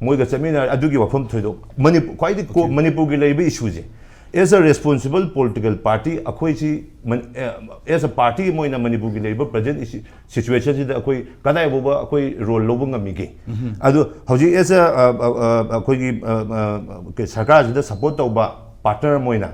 ꯃꯣꯏꯒ ꯆꯠꯃꯤꯟꯅꯔ ꯑꯗꯨꯒꯤ ꯋꯥꯐꯝ ꯊꯣꯏꯗꯣꯛ ꯃꯅꯤꯄꯨꯔ, ꯈ꯭ꯋꯥꯏꯗꯒꯤ ꯀꯣ-, Okay. ꯃꯅꯤꯄꯨꯔꯒꯤ ꯂꯩꯔꯤꯕ ꯏꯁꯨꯁꯦ, ꯑꯦꯁ ꯑ ꯔꯦꯁꯄꯣꯟꯁꯤꯕꯜ ꯄꯣꯂꯤꯇꯤꯀꯦꯜ ꯄꯥꯔꯇꯤ ꯑꯩꯈꯣꯏꯁꯤ ꯃꯅꯤ-, ꯑꯦ, ꯑꯦꯁ ꯑ ꯄꯥꯔꯇꯤ ꯑꯃ ꯑꯣꯏꯅ ꯃꯅꯤꯄꯨꯔꯒꯤ ꯂꯩꯔꯤꯕ ꯄ꯭ꯔꯖꯦꯟ ꯏꯁꯤ-, ꯁꯤꯆꯨꯋꯦꯁꯟꯁꯤꯗ ꯑꯩꯈꯣꯏ ꯀꯗꯥꯏ ꯐꯥꯎꯕ ꯑꯩꯈꯣꯏ ꯔꯣꯜ ꯂꯧꯕ ꯉꯝꯃꯤꯒꯦ? ꯑꯗꯣ ꯍꯧꯖꯤꯛ ꯑꯦꯁ ꯑ, ꯑ, ꯑ, ꯑ, ꯑꯩꯈꯣꯏꯒꯤ, ꯑ, ꯑ, ꯀꯩ, ꯁꯔꯀꯥꯔꯁꯤꯗ ꯁꯄꯣꯔꯠ ꯇꯧꯕ ꯄꯥꯔꯠꯅꯔ ꯑꯃ ꯑꯣꯏꯅ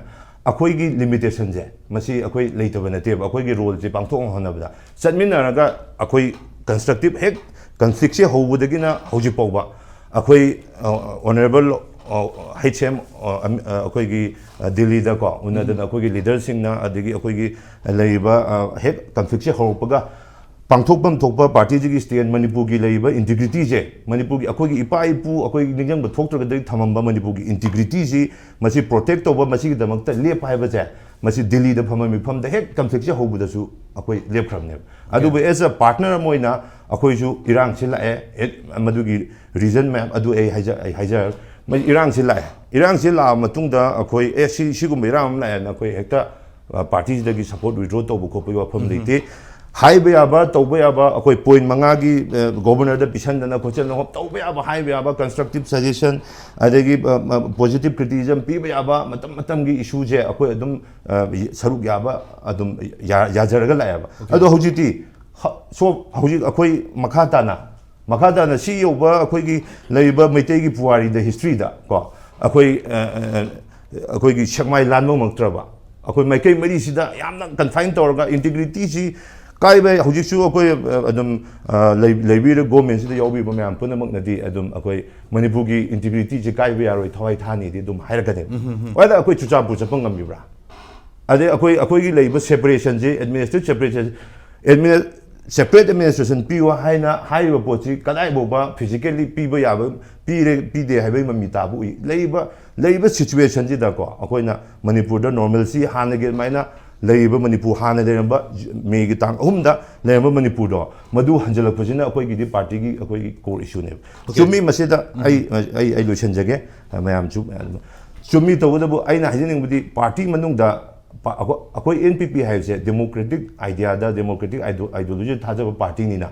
ꯑꯩꯈꯣꯏꯒꯤ ꯂꯤꯃꯤꯇꯦꯁꯟꯁꯦ ꯃꯁꯤ ꯑꯩꯈꯣꯏ ꯂꯩꯇꯕ ꯅꯠꯇꯦꯕ꯫ ꯑꯩꯈꯣꯏꯒꯤ ꯔꯣꯜꯁꯦ ꯄꯥꯡꯊꯣꯛꯅꯕ ꯍꯣꯠꯅꯕꯗ ꯆꯠꯃꯤꯟꯅꯔꯒ ꯑꯩꯈꯣꯏ ꯀꯟꯁꯇ꯭ꯔꯛꯇꯤꯞ ꯍꯦꯛ ꯀꯟꯐ꯭ꯂꯤꯛꯁꯦ ꯍꯧꯕꯗꯒꯤꯅ ꯍꯧꯖꯤꯛ ꯐꯥꯎꯕ ꯑꯩꯈꯣꯏ, ꯑ, ꯑꯣꯅꯔꯦꯕꯜ, ꯑ, ꯍꯩꯆ ꯑꯦꯝ, ꯑ, ꯑꯝ-, ꯑ, ꯑꯩꯈꯣꯏꯒꯤ, ꯑ, ꯗꯤꯜꯂꯤꯗꯀꯣ ꯎꯅꯗꯅ ꯑꯩꯈꯣꯏꯒꯤ ꯂꯤꯗꯔꯁꯤꯡꯅ ꯑꯗꯒꯤ ꯑꯩꯈꯣꯏꯒꯤ ꯂꯩꯔꯤꯕ, ꯑ, ꯍꯦꯛ ꯀꯟꯐ꯭ꯂꯤꯛꯁꯦ ꯍꯧꯔꯛꯄꯒ ꯄꯥꯡꯊꯣꯛꯐꯝ ꯊꯣꯛꯄ ꯄꯥꯔꯇꯤꯁꯤꯒꯤ ꯁ꯭ꯇꯦꯟ, ꯃꯅꯤꯄꯨꯔꯒꯤ ꯂꯩꯔꯤꯕ ꯏꯟꯇꯤꯒ꯭ꯔꯤꯇꯤꯁꯦ, ꯃꯅꯤꯄꯨꯔꯒꯤ ꯑꯩꯈꯣꯏꯒꯤ ꯏꯄꯥ ꯏꯄꯨ ꯑꯩꯈꯣꯏꯒꯤ ꯅꯤꯡꯁꯤꯡꯕ ꯊꯣꯛꯇ꯭ꯔꯒꯗꯤ ꯊꯝꯃꯝꯕ ꯃꯅꯤꯄꯨꯔꯒꯤ ꯏꯟꯇꯤꯒ꯭ꯔꯤꯇꯤꯁꯤ ꯃꯁꯤ ꯄ꯭ꯔꯣꯇꯦꯛ ꯇꯧꯕ, ꯃꯁꯤꯒꯤꯗꯃꯛꯇ ꯂꯦꯞꯄ ꯍꯥꯏꯕꯁꯦ ꯃꯁꯤ ꯗꯤꯜꯂꯤꯗ ꯐꯝꯕ ꯃꯤꯐꯝꯗ ꯍꯦꯛ ꯀꯟꯐ꯭ꯂꯤꯛꯁꯦ ꯍꯧꯕꯗꯁꯨ ꯑꯩꯈꯣꯏ ꯂꯦꯞꯈ꯭ꯔꯕꯅꯦꯕ꯫ ꯑꯗꯨꯕꯨ ꯑꯦꯁ ꯑ ꯄꯥꯔꯠꯅꯔ ꯑꯃ ꯑꯣꯏꯅ ꯑꯩꯈꯣꯏꯁꯨ ꯏꯔꯥꯡꯁꯤ ꯂꯥꯛꯑꯦ, ꯑꯦ, ꯃꯗꯨꯒꯤ ꯔꯤꯖꯟ ꯃꯌꯥꯝ ꯑꯗꯨ ꯑꯩ ꯍꯥꯏꯖ-, ꯑꯩ ꯍꯥꯏꯖꯔ-, ꯃ-, ꯏꯔꯥꯡꯁꯤ ꯂꯥꯛꯑꯦ꯫ ꯏꯔꯥꯡꯁꯤ ꯂꯥꯛꯑ ꯃꯇꯨꯡꯗ ꯑꯩꯈꯣꯏ, "ꯑꯦ, ꯁꯤ, ꯁꯤꯒꯨꯝꯕ ꯏꯔꯥꯡ ꯑꯃ ꯂꯥꯛꯑꯦꯅ" ꯑꯩꯈꯣꯏ ꯍꯦꯛꯇ, ꯑ, ꯄꯥꯔꯇꯤꯁꯤꯗꯒꯤ ꯁꯄꯣꯔꯠ ꯋꯤꯗ꯭ꯔꯣ ꯇꯧꯕ ꯈꯣꯠꯄꯒꯤ ꯋꯥꯐꯝ ꯂꯩꯇꯦ꯫ ꯍꯥꯏꯕ ꯌꯥꯕ, ꯇꯧꯕ ꯌꯥꯕ, ꯑꯩꯈꯣꯏ ꯄꯣꯏꯟ ꯃꯉꯥꯒꯤ ꯒꯣꯕꯔꯅꯔꯗ ꯄꯤꯁꯟꯗꯅ ꯈꯣꯠꯆꯟꯗꯅ ꯇꯧꯕ ꯌꯥꯕ, ꯍꯥꯏꯕ ꯌꯥꯕ, ꯀꯟꯁꯇ꯭ꯔꯛꯇꯤꯞ ꯁꯖꯦꯁꯟ, ꯑꯗꯒꯤ ꯄꯣꯖꯤꯇꯤꯞ ꯀ꯭ꯔꯤꯇꯤꯁꯤꯖꯝ ꯄꯤꯕ ꯌꯥꯕ ꯃꯇꯝ ꯃꯇꯝꯒꯤ ꯏꯁꯨꯁꯦ ꯑꯩꯈꯣꯏ ꯑꯗꯨꯝ ꯁꯔꯨꯛ ꯌꯥꯕ ꯑꯗꯨꯝ ꯌꯥꯖꯔꯒ ꯂꯥꯛꯑꯦꯕ꯫ ꯑꯗꯣ ꯍꯧꯖꯤꯛꯇꯤ ꯁꯣ ꯍꯧꯖꯤꯛ ꯑꯩꯈꯣꯏ ꯃꯈꯥ ꯇꯥꯅ ꯃꯈꯥ ꯇꯥꯅ ꯁꯤ ꯌꯧꯕ ꯑꯩꯈꯣꯏꯒꯤ ꯂꯩꯔꯤꯕ ꯃꯩꯇꯩꯒꯤ ꯄꯨꯋꯥꯔꯤꯗ, ꯍꯤꯁꯇ꯭ꯔꯤꯗ ꯀꯣ, ꯑꯩꯈꯣꯏ ꯑꯩꯈꯣꯏꯒꯤ ꯁꯦꯛꯃꯥꯏ ꯂꯥꯟ ꯉꯝꯃꯛꯇ꯭ꯔꯕ, ꯑꯩꯈꯣꯏ ꯃꯥꯏꯀꯩ ꯃꯔꯤꯁꯤꯗ ꯌꯥꯝꯅ ꯀꯟꯐꯥꯏꯟ ꯇꯧꯔꯒ ꯏꯟꯇꯤꯒ꯭ꯔꯤꯇꯤꯁꯤ ꯀꯥꯏꯕ꯫ ꯍꯧꯖꯤꯛꯁꯨ ꯑꯩꯈꯣꯏ ꯑꯗꯨꯝ ꯂꯩꯕꯤꯔ ꯒꯣꯔꯃꯦꯟꯁꯤꯗ ꯌꯥꯎꯕꯤꯕ ꯃꯌꯥꯝ ꯄꯨꯝꯅꯃꯛꯅꯗꯤ ꯑꯗꯨꯝ ꯑꯩꯈꯣꯏ ꯃꯅꯤꯄꯨꯔꯒꯤ ꯏꯟꯇꯤꯒ꯭ꯔꯤꯇꯤꯁꯤ ꯀꯥꯏꯕ ꯌꯥꯔꯣꯏ, ꯊꯋꯥꯏ ꯊꯥꯅꯤꯗꯤ ꯑꯗꯨꯝ ꯍꯥꯏꯔꯛꯀꯅꯦꯕ꯫ ꯍꯣꯏꯗ ꯑꯩꯈꯣꯏ ꯆꯨꯔꯆꯥꯟꯄꯨꯔ ꯆꯠꯄ ꯉꯝꯃꯤꯕ꯭ꯔꯥ? ꯑꯗꯩ ꯑꯩꯈꯣꯏ ꯑꯩꯈꯣꯏꯒꯤ ꯂꯩꯔꯤꯕ ꯁꯦꯄꯔꯦꯁꯟꯁꯤ, ꯑꯦꯗꯃꯤꯅꯤꯁꯇ꯭ꯔꯦꯇꯤꯚ ꯁꯦꯄꯔꯦꯁꯟ, ꯑꯦꯗꯃꯤꯅꯤ ꯁꯦꯄꯔꯦꯠ ꯑꯦꯗꯃꯤꯅꯤꯁꯇ꯭ꯔꯦꯁꯟ ꯄꯤꯌꯨ ꯍꯥꯏꯅ ꯍꯥꯏꯔꯤꯕ ꯄꯣꯠꯁꯤ ꯀꯗꯥꯏꯐꯥꯎꯕ ꯐꯤꯖꯤꯀꯦꯜꯂꯤ ꯄꯤꯕ ꯌꯥꯕ, ꯄꯤꯔꯦ ꯄꯤꯗꯦ ꯍꯥꯏꯕꯒꯤ ꯃꯃꯤ ꯇꯥꯕ ꯎꯏ꯫ ꯂꯩꯔꯤꯕ ꯂꯩꯔꯤꯕ ꯁꯤꯆꯨꯋꯦꯁꯟꯁꯤꯗꯀꯣ, ꯑꯩꯈꯣꯏꯅ ꯃꯅꯤꯄꯨꯔꯗ ꯅꯣꯔꯃꯦꯜꯁꯤ ꯍꯥꯟꯅꯒꯤ ꯑꯗꯨꯃꯥꯏꯅ ꯂꯩꯔꯤꯕ ꯃꯅꯤꯄꯨꯔ ꯍꯥꯟꯅ ꯂꯩꯔꯝꯕ ꯃꯦꯒꯤ ꯇꯥꯡ ꯑꯍꯨꯝꯗ ꯂꯩꯔꯝꯕ ꯃꯅꯤꯄꯨꯔꯗꯣ, ꯃꯗꯨ ꯍꯟꯖꯤꯜꯂꯛꯄꯁꯤꯅ ꯑꯩꯈꯣꯏꯒꯤꯗꯤ ꯄꯥꯔꯇꯤꯒꯤ ꯑꯩꯈꯣꯏꯒꯤ ꯀꯣꯔ ꯏꯁꯨꯅꯦꯕ꯫ ꯆꯨꯝꯃꯤ꯫ ꯃꯁꯤꯗ ꯑꯩ ꯑꯩ ꯑꯩ ꯂꯣꯏꯁꯤꯟꯖꯒꯦ꯫ ꯃꯌꯥꯝꯁꯨ ꯃꯌꯥꯝ ꯆꯨꯝꯃꯤ꯫ ꯇꯧꯕꯇꯕꯨ ꯑꯩꯅ ꯍꯥꯏꯖꯅꯤꯡꯕꯗꯤ, ꯄꯥꯔꯇꯤ ꯃꯅꯨꯡꯗ ꯄꯥ-, ꯑꯩꯈꯣꯏ ꯑꯩꯈꯣꯏ ꯑꯦꯟ ꯄꯤ ꯄꯤ ꯍꯥꯏꯕꯁꯦ ꯗꯦꯃꯣꯀ꯭ꯔꯦꯇꯤꯛ ꯑꯥꯏꯗꯤꯌꯥꯗ, ꯗꯦꯃꯣꯀ꯭ꯔꯦꯇꯤꯛ ꯑꯥꯏꯗꯤꯑꯣꯂꯣꯖꯤꯗ ꯊꯥꯖꯕ ꯄꯥꯔꯇꯤꯅꯤꯅ,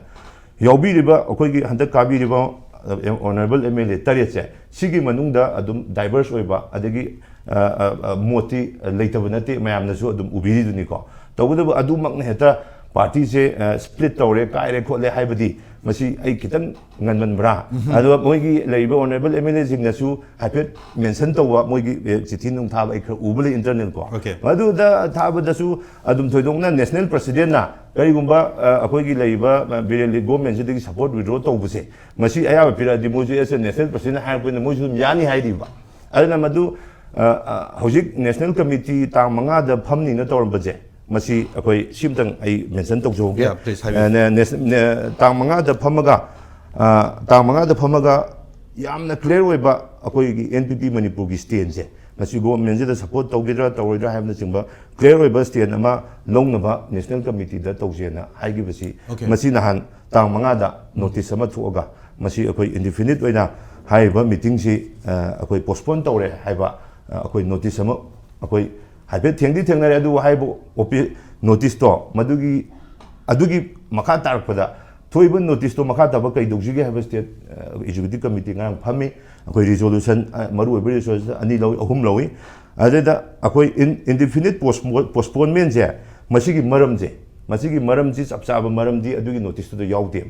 ꯌꯥꯎꯕꯤꯔꯤꯕ ꯑꯩꯈꯣꯏꯒꯤ ꯍꯟꯗꯛ ꯀꯥꯕꯤꯔꯤꯕ ꯑꯣꯅꯔꯦꯕꯜ ꯑꯦꯝ ꯑꯦꯜ ꯑꯦ ꯇꯔꯦꯠꯁꯦ, ꯁꯤꯒꯤ ꯃꯅꯨꯡꯗ ꯑꯗꯨꯝ ꯗꯥꯏꯚꯔꯁ ꯑꯣꯏꯕ, ꯑꯗꯒꯤ ꯃꯣꯠꯇꯤ ꯂꯩꯇꯕ ꯅꯠꯇꯦ, ꯃꯌꯥꯝꯅꯁꯨ ꯑꯗꯨꯝ ꯎꯕꯤꯔꯤꯗꯨꯅꯤꯀꯣ꯫ ꯇꯧꯕꯇꯕꯨ ꯑꯗꯨꯃꯛꯅ ꯍꯦꯛꯇ ꯄꯥꯔꯇꯤꯁꯦ ꯁ꯭ꯄ꯭ꯂꯤꯠ ꯇꯧꯔꯦ, ꯀꯥꯏꯔꯦ ꯈꯣꯠꯂꯦ ꯍꯥꯏꯕꯗꯤ ꯃꯁꯤ ꯑꯩ ꯈꯤꯇꯪ ꯉꯟꯃꯟꯕ꯭ꯔꯥ? ꯑꯗꯨꯒ ꯃꯣꯏꯒꯤ ꯂꯩꯔꯤꯕ ꯑꯣꯅꯔꯦꯕꯜ ꯑꯦꯝ ꯑꯦꯜ ꯑꯦꯁꯤꯡꯅꯁꯨ ꯍꯥꯏꯐꯦꯠ ꯃꯦꯟꯁꯟ ꯇꯧꯕ, ꯃꯣꯏꯒꯤ ꯆꯤꯊꯤ ꯅꯨꯡ ꯊꯥꯕ ꯑꯩ ꯈꯔ ꯎꯕ ꯂꯩ, ꯏꯟꯇꯔꯅꯦꯜ ꯀꯣ꯫ ꯃꯗꯨꯗ ꯊꯥꯕꯗꯁꯨ ꯑꯗꯨꯝ ꯊꯣꯏꯗꯣꯛꯅ ꯅꯦꯁꯅꯦꯜ ꯄ꯭ꯔꯁꯤꯗꯦꯟꯅ ꯀꯔꯤꯒꯨꯝꯕ ꯑꯩꯈꯣꯏꯒꯤ ꯂꯩꯔꯤꯕ ꯕꯤꯔꯦꯟ ꯂꯤꯠ ꯒꯣꯔꯃꯦꯟꯁꯤꯗꯒꯤ ꯁꯄꯣꯔꯠ ꯋꯤꯗ꯭ꯔꯣ ꯇꯧꯕꯁꯦ, ꯃꯁꯤ ꯑꯌꯥꯕ ꯄꯤꯔꯛꯑꯗꯤ ꯃꯣꯏꯁꯨ ꯑꯦꯁ ꯑꯦ ꯅꯦꯁꯅꯦꯜ ꯄ꯭ꯔꯁꯤꯗꯦꯟ ꯍꯥꯏꯔꯛꯄꯅꯤꯅ ꯃꯣꯏꯁꯨ ꯑꯗꯨꯝ ꯌꯥꯅꯤ ꯍꯥꯏꯔꯤꯕ꯫ ꯑꯗꯨꯅ ꯃꯗꯨ ꯍꯧꯖꯤꯛ ꯅꯦꯁꯅꯦꯜ ꯀꯃꯤꯇꯤ ꯇꯥꯡ ꯃꯉꯥꯗ ꯐꯝꯅꯤꯅ ꯇꯧꯔꯝꯕꯁꯦ, ꯃꯁꯤ ꯑꯩꯈꯣꯏ ꯁꯤꯝꯇꯪ ꯑꯩ ꯃꯦꯟꯁꯟ ꯇꯧꯖꯍꯧꯒꯦ꯫ ꯇꯥꯡ ꯃꯉꯥꯗ ꯐꯝꯃꯒ, ꯇꯥꯡ ꯃꯉꯥꯗ ꯐꯝꯃꯒ ꯌꯥꯝꯅ ꯀ꯭ꯂꯤꯌꯥꯔ ꯑꯣꯏꯕ ꯑꯩꯈꯣꯏꯒꯤ ꯑꯦꯟ ꯄꯤ ꯄꯤ ꯃꯅꯤꯄꯨꯔꯒꯤ ꯁ꯭ꯇꯦꯟꯁꯦ, ꯃꯁꯤ ꯒꯣꯔꯃꯦꯟꯁꯤꯗ ꯁꯄꯣꯔꯠ ꯇꯧꯒꯗ꯭ꯔꯥ ꯇꯧꯔꯣꯏꯗ꯭ꯔꯥ ꯍꯥꯏꯕꯅꯆꯤꯡꯕ ꯀ꯭ꯂꯤꯌꯥꯔ ꯑꯣꯏꯕ ꯁ꯭ꯇꯦꯟ ꯑꯃ ꯂꯧꯅꯕ ꯅꯦꯁꯅꯦꯜ ꯀꯃꯤꯇꯤꯗ ꯇꯧꯁꯦꯅ ꯍꯥꯏꯈꯤꯕꯁꯤ, ꯃꯁꯤ ꯅꯍꯥꯟ ꯇꯥꯡ ꯃꯉꯥꯗ ꯅꯣꯇꯤꯁ ꯑꯃ ꯊꯣꯛꯑꯒ, ꯃꯁꯤ ꯑꯩꯈꯣꯏ ꯏꯟꯗꯤꯐꯤꯅꯤꯠ ꯑꯣꯏꯅ ꯍꯥꯏꯔꯤꯕ ꯃꯤꯇꯤꯡꯁꯤ ꯑꯩꯈꯣꯏ ꯄꯣꯁꯄꯣꯟ ꯇꯧꯔꯦ ꯍꯥꯏꯕ ꯑꯩꯈꯣꯏ ꯅꯣꯇꯤꯁ ꯑꯃ ꯑꯩꯈꯣꯏ ꯍꯥꯏꯐꯦꯠ ꯊꯦꯡꯗꯤ ꯊꯦꯡꯅꯔꯦ꯫ ꯑꯗꯨꯕꯨ ꯍꯥꯏꯔꯤꯕ ꯑꯣꯄꯤ-, ꯅꯣꯇꯤꯁꯇꯣ ꯃꯗꯨꯒꯤ ꯑꯗꯨꯒꯤ ꯃꯈꯥ ꯇꯥꯔꯛꯄꯗ ꯊꯣꯛꯏꯕ ꯅꯣꯇꯤꯁꯇꯣ ꯃꯈꯥ ꯇꯥꯕ ꯀꯩ ꯇꯧꯁꯤꯒꯦ ꯍꯥꯏꯕ ꯁ꯭ꯇꯦꯠ ꯑꯦꯛꯖꯤꯀ꯭ꯌꯨꯇꯤꯚ ꯀꯃꯤꯇꯤ ꯉꯔꯥꯡ ꯐꯝꯃꯤ꯫ ꯑꯩꯈꯣꯏ ꯔꯤꯖꯣꯂꯨꯁꯟ, ꯃꯔꯨꯑꯣꯏꯕ ꯔꯤꯖꯣꯂꯨꯁꯟ ꯑꯅꯤ ꯂꯧꯏ, ꯑꯍꯨꯝ ꯂꯧꯏ꯫ ꯑꯗꯨꯗ ꯑꯩꯈꯣꯏ ꯏꯟꯗꯤꯐꯤꯅꯤꯠ ꯄꯣꯁꯄꯣꯟꯃꯦꯟꯁꯦ, ꯃꯁꯤꯒꯤ ꯃꯔꯝꯁꯦ, ꯃꯁꯤꯒꯤ ꯃꯔꯝꯁꯤ, ꯆꯞ ꯆꯥꯕ ꯃꯔꯝꯗꯤ ꯑꯗꯨꯒꯤ ꯅꯣꯇꯤꯁꯇꯨꯗ ꯌꯥꯎꯗꯦ꯫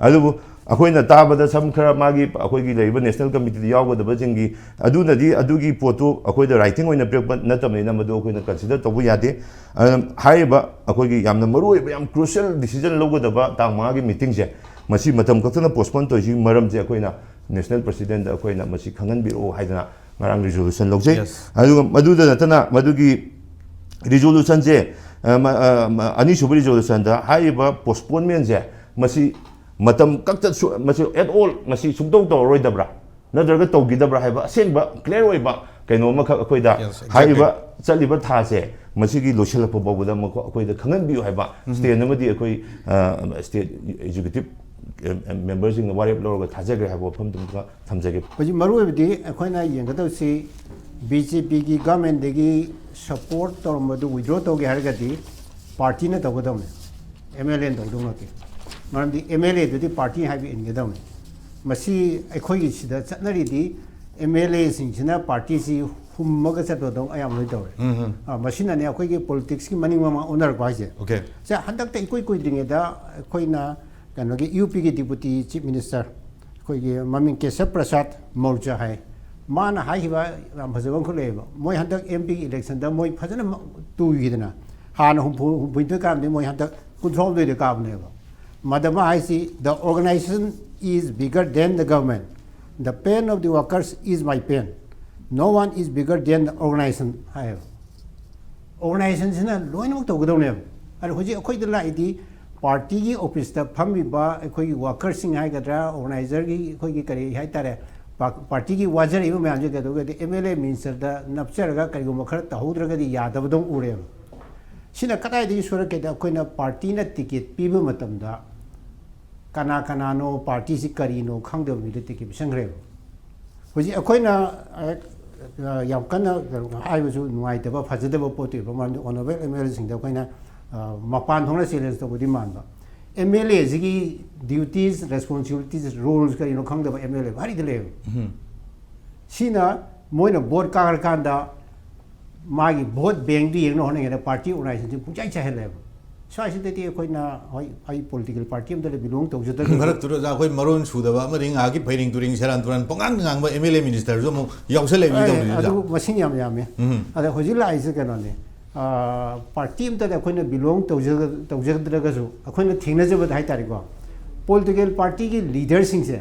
ꯑꯗꯨꯕꯨ ꯑꯩꯈꯣꯏꯅ ꯇꯥꯕꯗ ꯁꯝ ꯈꯔ ꯃꯥꯒꯤ, ꯑꯩꯈꯣꯏꯒꯤ ꯂꯩꯔꯤꯕ ꯅꯦꯁꯅꯦꯜ ꯀꯃꯤꯇꯤꯗ ꯌꯥꯎꯒꯗꯕꯁꯤꯡꯒꯤ, ꯑꯗꯨꯅꯗꯤ ꯑꯗꯨꯒꯤ ꯄꯣꯠꯇꯨ ꯑꯩꯈꯣꯏꯗ ꯔꯥꯏꯇꯤꯡ ꯑꯣꯏꯅ ꯄꯤꯔꯛꯄ ꯅꯠꯇꯕꯅꯤꯅ ꯃꯗꯨ ꯑꯩꯈꯣꯏꯅ ꯀꯟꯁꯤꯗꯔ ꯇꯧꯕ ꯌꯥꯗꯦ꯫ ꯑꯗꯨꯅ ꯍꯥꯏꯔꯤꯕ ꯑꯩꯈꯣꯏꯒꯤ ꯌꯥꯝꯅ ꯃꯔꯨꯑꯣꯏꯕ, ꯌꯥꯝ ꯀ꯭ꯔꯨꯁꯤꯌꯦꯜ ꯗꯤꯁꯤꯖꯟ ꯂꯧꯒꯗꯕ ꯇꯥꯡ ꯃꯉꯥꯒꯤ ꯃꯤꯇꯤꯡꯁꯦ, ꯃꯁꯤ ꯃꯇꯝ ꯈꯛꯇꯅ ꯄꯣꯁꯄꯣꯟ ꯇꯧꯔꯤꯁꯤꯒꯤ ꯃꯔꯝꯁꯦ ꯑꯩꯈꯣꯏꯅ ꯅꯦꯁꯅꯦꯜ ꯄ꯭ꯔꯁꯤꯗꯦꯟꯗ ꯑꯩꯈꯣꯏꯅ ꯃꯁꯤ ꯈꯪꯍꯟꯕꯤꯔꯛꯑꯣ ꯍꯥꯏꯗꯅ ꯉꯔꯥꯡ ꯔꯤꯖꯣꯂꯨꯁꯟ ꯂꯧꯖꯩ꯫ Yes. ꯑꯗꯨꯒ ꯃꯗꯨꯗ ꯅꯠꯇꯅ ꯃꯗꯨꯒꯤ ꯔꯤꯖꯣꯂꯨꯁꯟꯁꯦ, ꯑ, ꯃ-, ꯑ, ꯃ-, ꯑꯅꯤꯁꯨꯕ ꯔꯤꯖꯣꯂꯨꯁꯟꯗ ꯍꯥꯏꯔꯤꯕ ꯄꯣꯁꯄꯣꯟꯃꯦꯟꯁꯦ, ꯃꯁꯤ ꯃꯇꯝ ꯀꯛꯇ ꯁꯨ-, ꯃꯁꯤ at all ꯃꯁꯤ ꯁꯨꯡꯇꯧ ꯇꯧꯔꯔꯣꯏꯗꯕ꯭ꯔꯥ, ꯅꯠꯇ꯭ꯔꯒ ꯇꯧꯈꯤꯗꯕ꯭ꯔꯥ ꯍꯥꯏꯕ ꯑꯁꯦꯡꯕ ꯀ꯭ꯂꯤꯌꯥꯔ ꯑꯣꯏꯕ ꯀꯩꯅꯣ ꯑꯃꯈꯛ ꯑꯩꯈꯣꯏꯗ Yes, exactly. ꯍꯥꯏꯔꯤꯕ ꯆꯠꯂꯤꯕ ꯊꯥꯁꯦ ꯃꯁꯤꯒꯤ ꯂꯣꯏꯁꯤꯜꯂꯛꯄ ꯐꯥꯎꯕꯗ ꯃꯈꯣ-, ꯑꯩꯈꯣꯏꯗ ꯈꯪꯍꯟꯕꯤꯌꯨ ꯍꯥꯏꯕ ꯁ꯭ꯇꯦꯠ ꯑꯃꯗꯤ ꯑꯩꯈꯣꯏ, ꯑ, ꯁ꯭ꯇꯦꯠ ꯑꯦꯛꯖꯤꯀ꯭ꯌꯨꯇꯤꯚ, ꯑ, ꯃꯦꯝꯕꯔꯁꯤꯡꯅ ꯋꯥꯔꯦꯞ ꯂꯧꯔꯒ ꯊꯥꯖꯈ꯭ꯔꯦ ꯍꯥꯏꯕ ꯋꯥꯐꯝꯗꯨꯃꯒ ꯊꯝꯖꯒꯦ꯫ ꯍꯧꯖꯤꯛ ꯃꯔꯨꯑꯣꯏꯕꯗꯤ ꯑꯩꯈꯣꯏꯅ ꯌꯦꯡꯒꯗꯧꯁꯤ ꯕꯤ ꯖꯦ ꯄꯤꯒꯤ ꯒꯚꯔꯟꯃꯦꯟꯗꯒꯤ ꯁꯄꯣꯔꯠ ꯇꯧꯔꯝꯕꯗꯨ ꯋꯤꯗ꯭ꯔꯣ ꯇꯧꯒꯦ ꯍꯥꯏꯔꯒꯗꯤ ꯄꯥꯔꯇꯤꯅ ꯇꯧꯒꯗꯧꯅꯤ, ꯑꯦꯝ ꯑꯦꯜ ꯑꯦꯅ ꯇꯧꯗꯧ ꯅꯠꯇꯦ꯫ ꯃꯔꯝꯗꯤ ꯑꯦꯝ ꯑꯦꯜ ꯑꯦꯗꯨꯗꯤ ꯄꯥꯔꯇꯤ ꯍꯥꯏꯕ ꯏꯟꯒꯗꯧꯅꯤ꯫ ꯃꯁꯤ ꯑꯩꯈꯣꯏꯒꯤ ꯁꯤꯗ ꯆꯠꯅꯔꯤꯗꯤ ꯑꯦꯝ ꯑꯦꯜ ꯑꯦꯁꯤꯡꯁꯤꯅ ꯄꯥꯔꯇꯤꯁꯤ ꯍꯨꯝꯃꯒ ꯆꯠꯄꯗꯧ ꯑꯌꯥꯝꯕ ꯂꯣꯏ ꯇꯧꯔꯦ꯫ ꯑ, ꯃꯁꯤꯅꯅꯦ ꯑꯩꯈꯣꯏꯒꯤ ꯄꯣꯂꯤꯇꯤꯛꯁꯀꯤ ꯃꯅꯤꯡ ꯃꯃꯥꯡ ꯑꯣꯟꯅꯔꯛꯄ ꯍꯥꯏꯁꯦ꯫ Okay. ꯁꯦ, ꯍꯟꯗꯛꯇ ꯏꯀꯨꯏ ꯀꯨꯏꯗ꯭ꯔꯤꯉꯩꯗ ꯑꯩꯈꯣꯏꯅ ꯀꯩꯅꯣꯒꯤ ꯌꯨ ꯄꯤꯒꯤ ꯗꯤꯄꯨꯇꯤ ꯆꯤꯐ ꯃꯤꯅꯤꯁꯇꯔ ꯑꯩꯈꯣꯏꯒꯤ ꯃꯃꯤꯡ ꯀꯦꯁꯕ ꯄ꯭ꯔꯁꯥꯗ ꯃꯧꯔꯤꯌꯥ ꯍꯥꯏ, ꯃꯥꯅ ꯍꯥꯏꯈꯤꯕ ꯌꯥꯝ ꯐꯖꯕ ꯑꯃꯈꯛ ꯂꯩꯌꯦꯕ꯫ ꯃꯣꯏ ꯍꯟꯗꯛ ꯑꯦꯝ ꯄꯤꯒꯤ ꯏꯂꯦꯛꯁꯟꯗ ꯃꯣꯏ ꯐꯖꯅ ꯃ-, ꯇꯨꯈꯤꯗꯅ, ꯍꯥꯟꯅ ꯍꯨꯝꯐꯨ, ꯍꯨꯝꯐꯨꯅꯤꯊꯣꯏ ꯀꯥꯕꯗꯤ ꯃꯣꯏ ꯍꯟꯗꯛ ꯀꯨꯟꯊ꯭ꯔꯥꯍꯨꯝꯗꯣꯏꯗ ꯀꯥꯕꯅꯦꯕ꯫ ꯃꯗ ꯃꯥ ꯍꯥꯏꯁꯤ, "The organization is bigger than the government. The pain of the workers is my pain. No one is bigger than the organization" ꯍꯥꯏꯌꯦꯕ꯫ ꯑꯣꯔꯒꯅꯥꯏꯖꯦꯁꯟꯁꯤꯅ ꯂꯣꯏꯅꯃꯛ ꯇꯧꯒꯗꯧꯅꯦꯕ꯫ ꯑꯗꯣ ꯍꯧꯖꯤꯛ ꯑꯩꯈꯣꯏꯗ ꯂꯥꯛꯏꯗꯤ ꯄꯥꯔꯇꯤꯒꯤ ꯑꯣꯐꯤꯁꯇ ꯐꯝꯃꯤꯕ ꯑꯩꯈꯣꯏꯒꯤ ꯋꯥꯀꯔꯁꯤꯡ ꯍꯥꯏꯒꯗ꯭ꯔꯥ, ꯑꯣꯔꯒꯅꯥꯏꯖꯔꯒꯤ ꯑꯩꯈꯣꯏꯒꯤ ꯀꯔꯤ ꯍꯥꯏꯇꯥꯔꯦ, ꯄꯥ-, ꯄꯥꯔꯇꯤꯒꯤ ꯋꯥꯖꯔꯤꯕ ꯃꯌꯥꯝꯁꯦ ꯀꯩꯗꯧꯒꯦꯗꯤ ꯑꯦꯝ ꯑꯦꯜ ꯑꯦ ꯃꯤꯅꯤꯁꯇꯔꯗ ꯅꯞꯆꯔꯒ ꯀꯔꯤꯒꯨꯝꯕ ꯈꯔ ꯇꯧꯍꯧꯗ꯭ꯔꯒꯗꯤ ꯌꯥꯗꯕꯗꯧ ꯎꯔꯦꯕ꯫ ꯁꯤꯅ ꯀꯗꯥꯏꯗꯒꯤ ꯁꯣꯏꯔꯛꯀꯦꯗ, ꯑꯩꯈꯣꯏꯅ ꯄꯥꯔꯇꯤꯅ ꯇꯤꯀꯦꯠ ꯄꯤꯕ ꯃꯇꯝꯗ ꯀꯅꯥ ꯀꯅꯥꯅꯣ, ꯄꯥꯔꯇꯤꯁꯤ ꯀꯔꯤꯅꯣ ꯈꯪꯗꯕ ꯃꯤꯗ ꯇꯤꯀꯦꯠ ꯄꯤꯁꯟꯈ꯭ꯔꯦꯕ꯫ ꯍꯧꯖꯤꯛ ꯑꯩꯈꯣꯏꯅ, ꯑ, ꯑ, ꯌꯥꯝ ꯀꯟꯅ ꯀꯩꯅꯣ ꯍꯥꯏꯕꯁꯨ ꯅꯨꯡꯉꯥꯏꯇꯕ, ꯐꯖꯗꯕ ꯄꯣꯠꯇꯨ ꯑꯣꯏꯕ ꯃꯔꯝꯗꯤ ꯑꯣꯅꯔꯦꯕꯜ ꯑꯦꯝ ꯑꯦꯜ ꯑꯦꯁꯤꯡꯗ ꯑꯩꯈꯣꯏꯅ ꯃꯄꯥꯟ ꯊꯣꯛꯅ ꯆꯦꯂꯦꯟꯖ ꯇꯧꯕꯗꯤ ꯃꯥꯟꯕ꯫ ꯑꯦꯝ ꯑꯦꯜ ꯑꯦꯁꯤꯒꯤ ꯗ꯭ꯌꯨꯇꯤꯁ, ꯔꯦꯁꯄꯣꯟꯁꯤꯕꯤꯂꯤꯇꯤꯁ, ꯔꯣꯜꯁ ꯀꯔꯤꯅꯣ ꯈꯪꯗꯕ ꯑꯦꯝ ꯑꯦꯜ ꯑꯦ ꯚꯥꯔꯤꯗ ꯂꯩꯌꯦꯕ꯫ ꯁꯤꯅ ꯃꯣꯏꯅ ꯚꯣꯠ ꯀꯥꯈ꯭ꯔꯀꯥꯟꯗ ꯃꯥꯒꯤ ꯚꯣꯠ ꯕꯦꯡꯗꯨ ꯌꯦꯡꯅ ꯍꯣꯠꯅꯉꯩꯗ ꯄꯥꯔꯇꯤ ꯑꯣꯔꯒꯅꯥꯏꯖꯦꯁꯟꯁꯤ ꯄꯨꯡꯆꯥꯏ ꯆꯥꯏꯍꯜꯂꯦꯕ꯫ ꯁ꯭ꯋꯥꯏꯁꯤꯗꯗꯤ ꯑꯩꯈꯣꯏꯅ, ꯍꯣꯏ, ꯑꯩ ꯄꯣꯂꯤꯇꯤꯀꯦꯜ ꯄꯥꯔꯇꯤ ꯑꯃꯗ ꯕꯤꯂꯣꯡ ꯇꯧꯖꯗ꯭ꯔꯒꯁꯨ, ꯃꯔꯛꯇꯨꯗ ꯑꯣꯖꯥ ꯑꯩꯈꯣꯏ ꯃꯔꯣꯟ ꯁꯨꯗꯕ ꯑꯃꯗꯤ ꯉꯥꯏꯍꯥꯛꯀꯤ ꯐꯩꯔꯤꯡ ꯇꯨꯔꯤꯡ ꯁꯦꯔꯥꯟ ꯇꯨꯔꯥꯟ ꯄꯉꯥꯡꯗ ꯉꯥꯡꯕ ꯑꯦꯝ ꯑꯦꯜ ꯑꯦ ꯃꯤꯅꯤꯁꯇꯔꯁꯨ ꯑꯃꯨꯛ ꯌꯥꯎꯁꯜꯂꯛꯏ ꯑꯦ, ꯇꯧꯔꯤꯁꯦ, ꯑꯣꯖꯥ꯫ ꯑꯗꯨ ꯃꯁꯤꯡ ꯌꯥꯝ ꯌꯥꯝꯃꯤ꯫ ꯎꯝ꯫ ꯑꯗ ꯍꯧꯖꯤꯛ ꯂꯥꯛꯏꯁꯦ ꯀꯩꯅꯣꯅꯦ, ꯄꯥꯔꯇꯤ ꯑꯃꯇꯗ ꯑꯩꯈꯣꯏꯅ ꯕꯤꯂꯣꯡ ꯇꯧꯖ-, ꯇꯧꯖꯗ꯭ꯔꯒꯁꯨ, ꯑꯩꯈꯣꯏꯅ ꯊꯦꯡꯅꯖꯕꯗ ꯍꯥꯏꯇꯥꯔꯦꯀꯣ, ꯄꯣꯂꯤꯇꯤꯀꯦꯜ ꯄꯥꯔꯇꯤꯒꯤ ꯂꯤꯗꯔꯁꯤꯡꯁꯦ,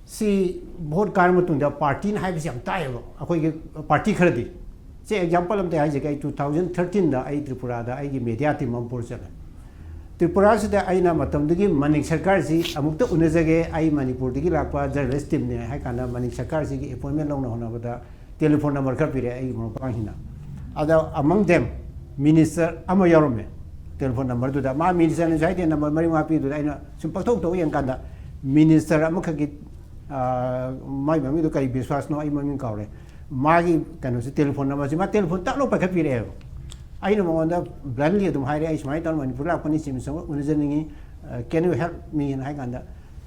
ꯁꯤ ꯚꯣꯠ ꯀꯥꯔ ꯃꯇꯨꯡꯗ ꯄꯥꯔꯇꯤꯅ ꯍꯥꯏꯕꯁꯤ ꯌꯥꯝ ꯇꯥꯏꯌꯦꯕ ꯑꯩꯈꯣꯏꯒꯤ ꯄꯥꯔꯇꯤ ꯈꯔꯗꯤ꯫ ꯁꯦ, ꯑꯦꯛꯖꯥꯝꯄꯜ ꯑꯝꯇ ꯍꯥꯏꯖꯒꯦ꯫ ꯑꯩ ꯇꯨ ꯊꯥꯎꯖꯟ ꯊꯥꯔꯇꯤꯟꯗ ꯑꯩ ꯇ꯭ꯔꯤꯄꯨꯔꯥꯗ ꯑꯩꯒꯤ ꯃꯦꯗꯤꯌꯥ ꯇꯤꯝ ꯑꯃ ꯄꯨꯔ ꯆꯠꯂꯦ꯫ ꯇ꯭ꯔꯤꯄꯨꯔꯥꯁꯤꯗ ꯑꯩꯅ ꯃꯇꯝꯗꯨꯒꯤ ꯃꯅꯤꯛ ꯁꯔꯀꯥꯔꯁꯤ ꯑꯃꯨꯛꯇ ꯎꯅꯖꯒꯦ, ꯑꯩ ꯃꯅꯤꯄꯨꯔꯗꯒꯤ ꯂꯥꯛꯄ ꯖꯔꯅꯦꯂꯤꯁ ꯇꯤꯝꯅꯦ ꯍꯥꯏ ꯀꯥꯟꯗ, ꯃꯅꯤꯛ ꯁꯔꯀꯥꯔꯁꯤꯒꯤ ꯑꯦꯄꯣꯏꯟꯃꯦꯟ ꯂꯧꯅ ꯍꯣꯠꯅꯕꯗ ꯇꯦꯂꯤꯐꯣꯟ ꯅꯝꯕꯔ ꯈꯔ ꯄꯤꯔꯛꯑꯦ ꯑꯩꯒꯤ ꯃꯔꯨꯞ ꯃꯄꯥꯡꯁꯤꯡꯅ꯫ ꯑꯗ among them ꯃꯤꯅꯤꯁꯇꯔ ꯑꯃ ꯌꯥꯎꯔꯝꯃꯦ ꯇꯦꯂꯤꯐꯣꯟ ꯅꯝꯕꯔꯗꯨꯗ꯫ ꯃꯥ ꯃꯤꯅꯤꯁꯇꯔꯅꯁꯨ ꯍꯥꯏꯗꯦ, ꯅꯝꯕꯔ ꯃꯔꯤ ꯃꯉꯥ ꯄꯤꯗꯨꯗ ꯑꯩꯅ ꯁꯨꯝ ꯄꯛꯊꯣꯛ ꯇꯧ ꯌꯦꯡꯀꯥꯟꯗ, ꯃꯤꯅꯤꯁꯇꯔ ꯑꯃꯈꯛꯀꯤ, ꯑꯥ, ꯃꯥꯏ ꯃꯃꯤꯡꯗꯣ ꯀꯔꯤ ꯕꯤꯁ꯭ꯋꯥꯁꯅꯣ, ꯑꯩ ꯃꯃꯤꯡ ꯀꯥꯎꯔꯦ, ꯃꯥꯒꯤ ꯀꯩꯅꯣꯁꯦ, ꯇꯦꯂꯤꯐꯣꯟ ꯅꯝꯕꯔꯁꯦ ꯃꯥ ꯇꯦꯂꯤꯐꯣꯟ ꯇꯛ ꯂꯧ ꯄꯥꯏꯈꯠꯄꯤꯔꯛꯑꯦꯕ꯫ ꯑꯩꯅ ꯃꯉꯣꯟꯗ ꯕ꯭ꯂꯟꯂꯤ ꯑꯗꯨꯝ ꯍꯥꯏꯔꯦ, "ꯑꯩ ꯁꯨꯃꯥꯏꯅ ꯇꯧꯔ ꯃꯅꯤꯄꯨꯔ ꯂꯥꯛꯄꯅꯤ, ꯆꯤꯐ ꯃꯤꯅꯤꯁꯇꯔ ꯑꯃꯒ ꯎꯅꯖꯅꯤꯡꯉꯤ, "Can you help me?" ꯍꯥꯏꯅ ꯍꯥꯏ ꯀꯥꯟꯗ,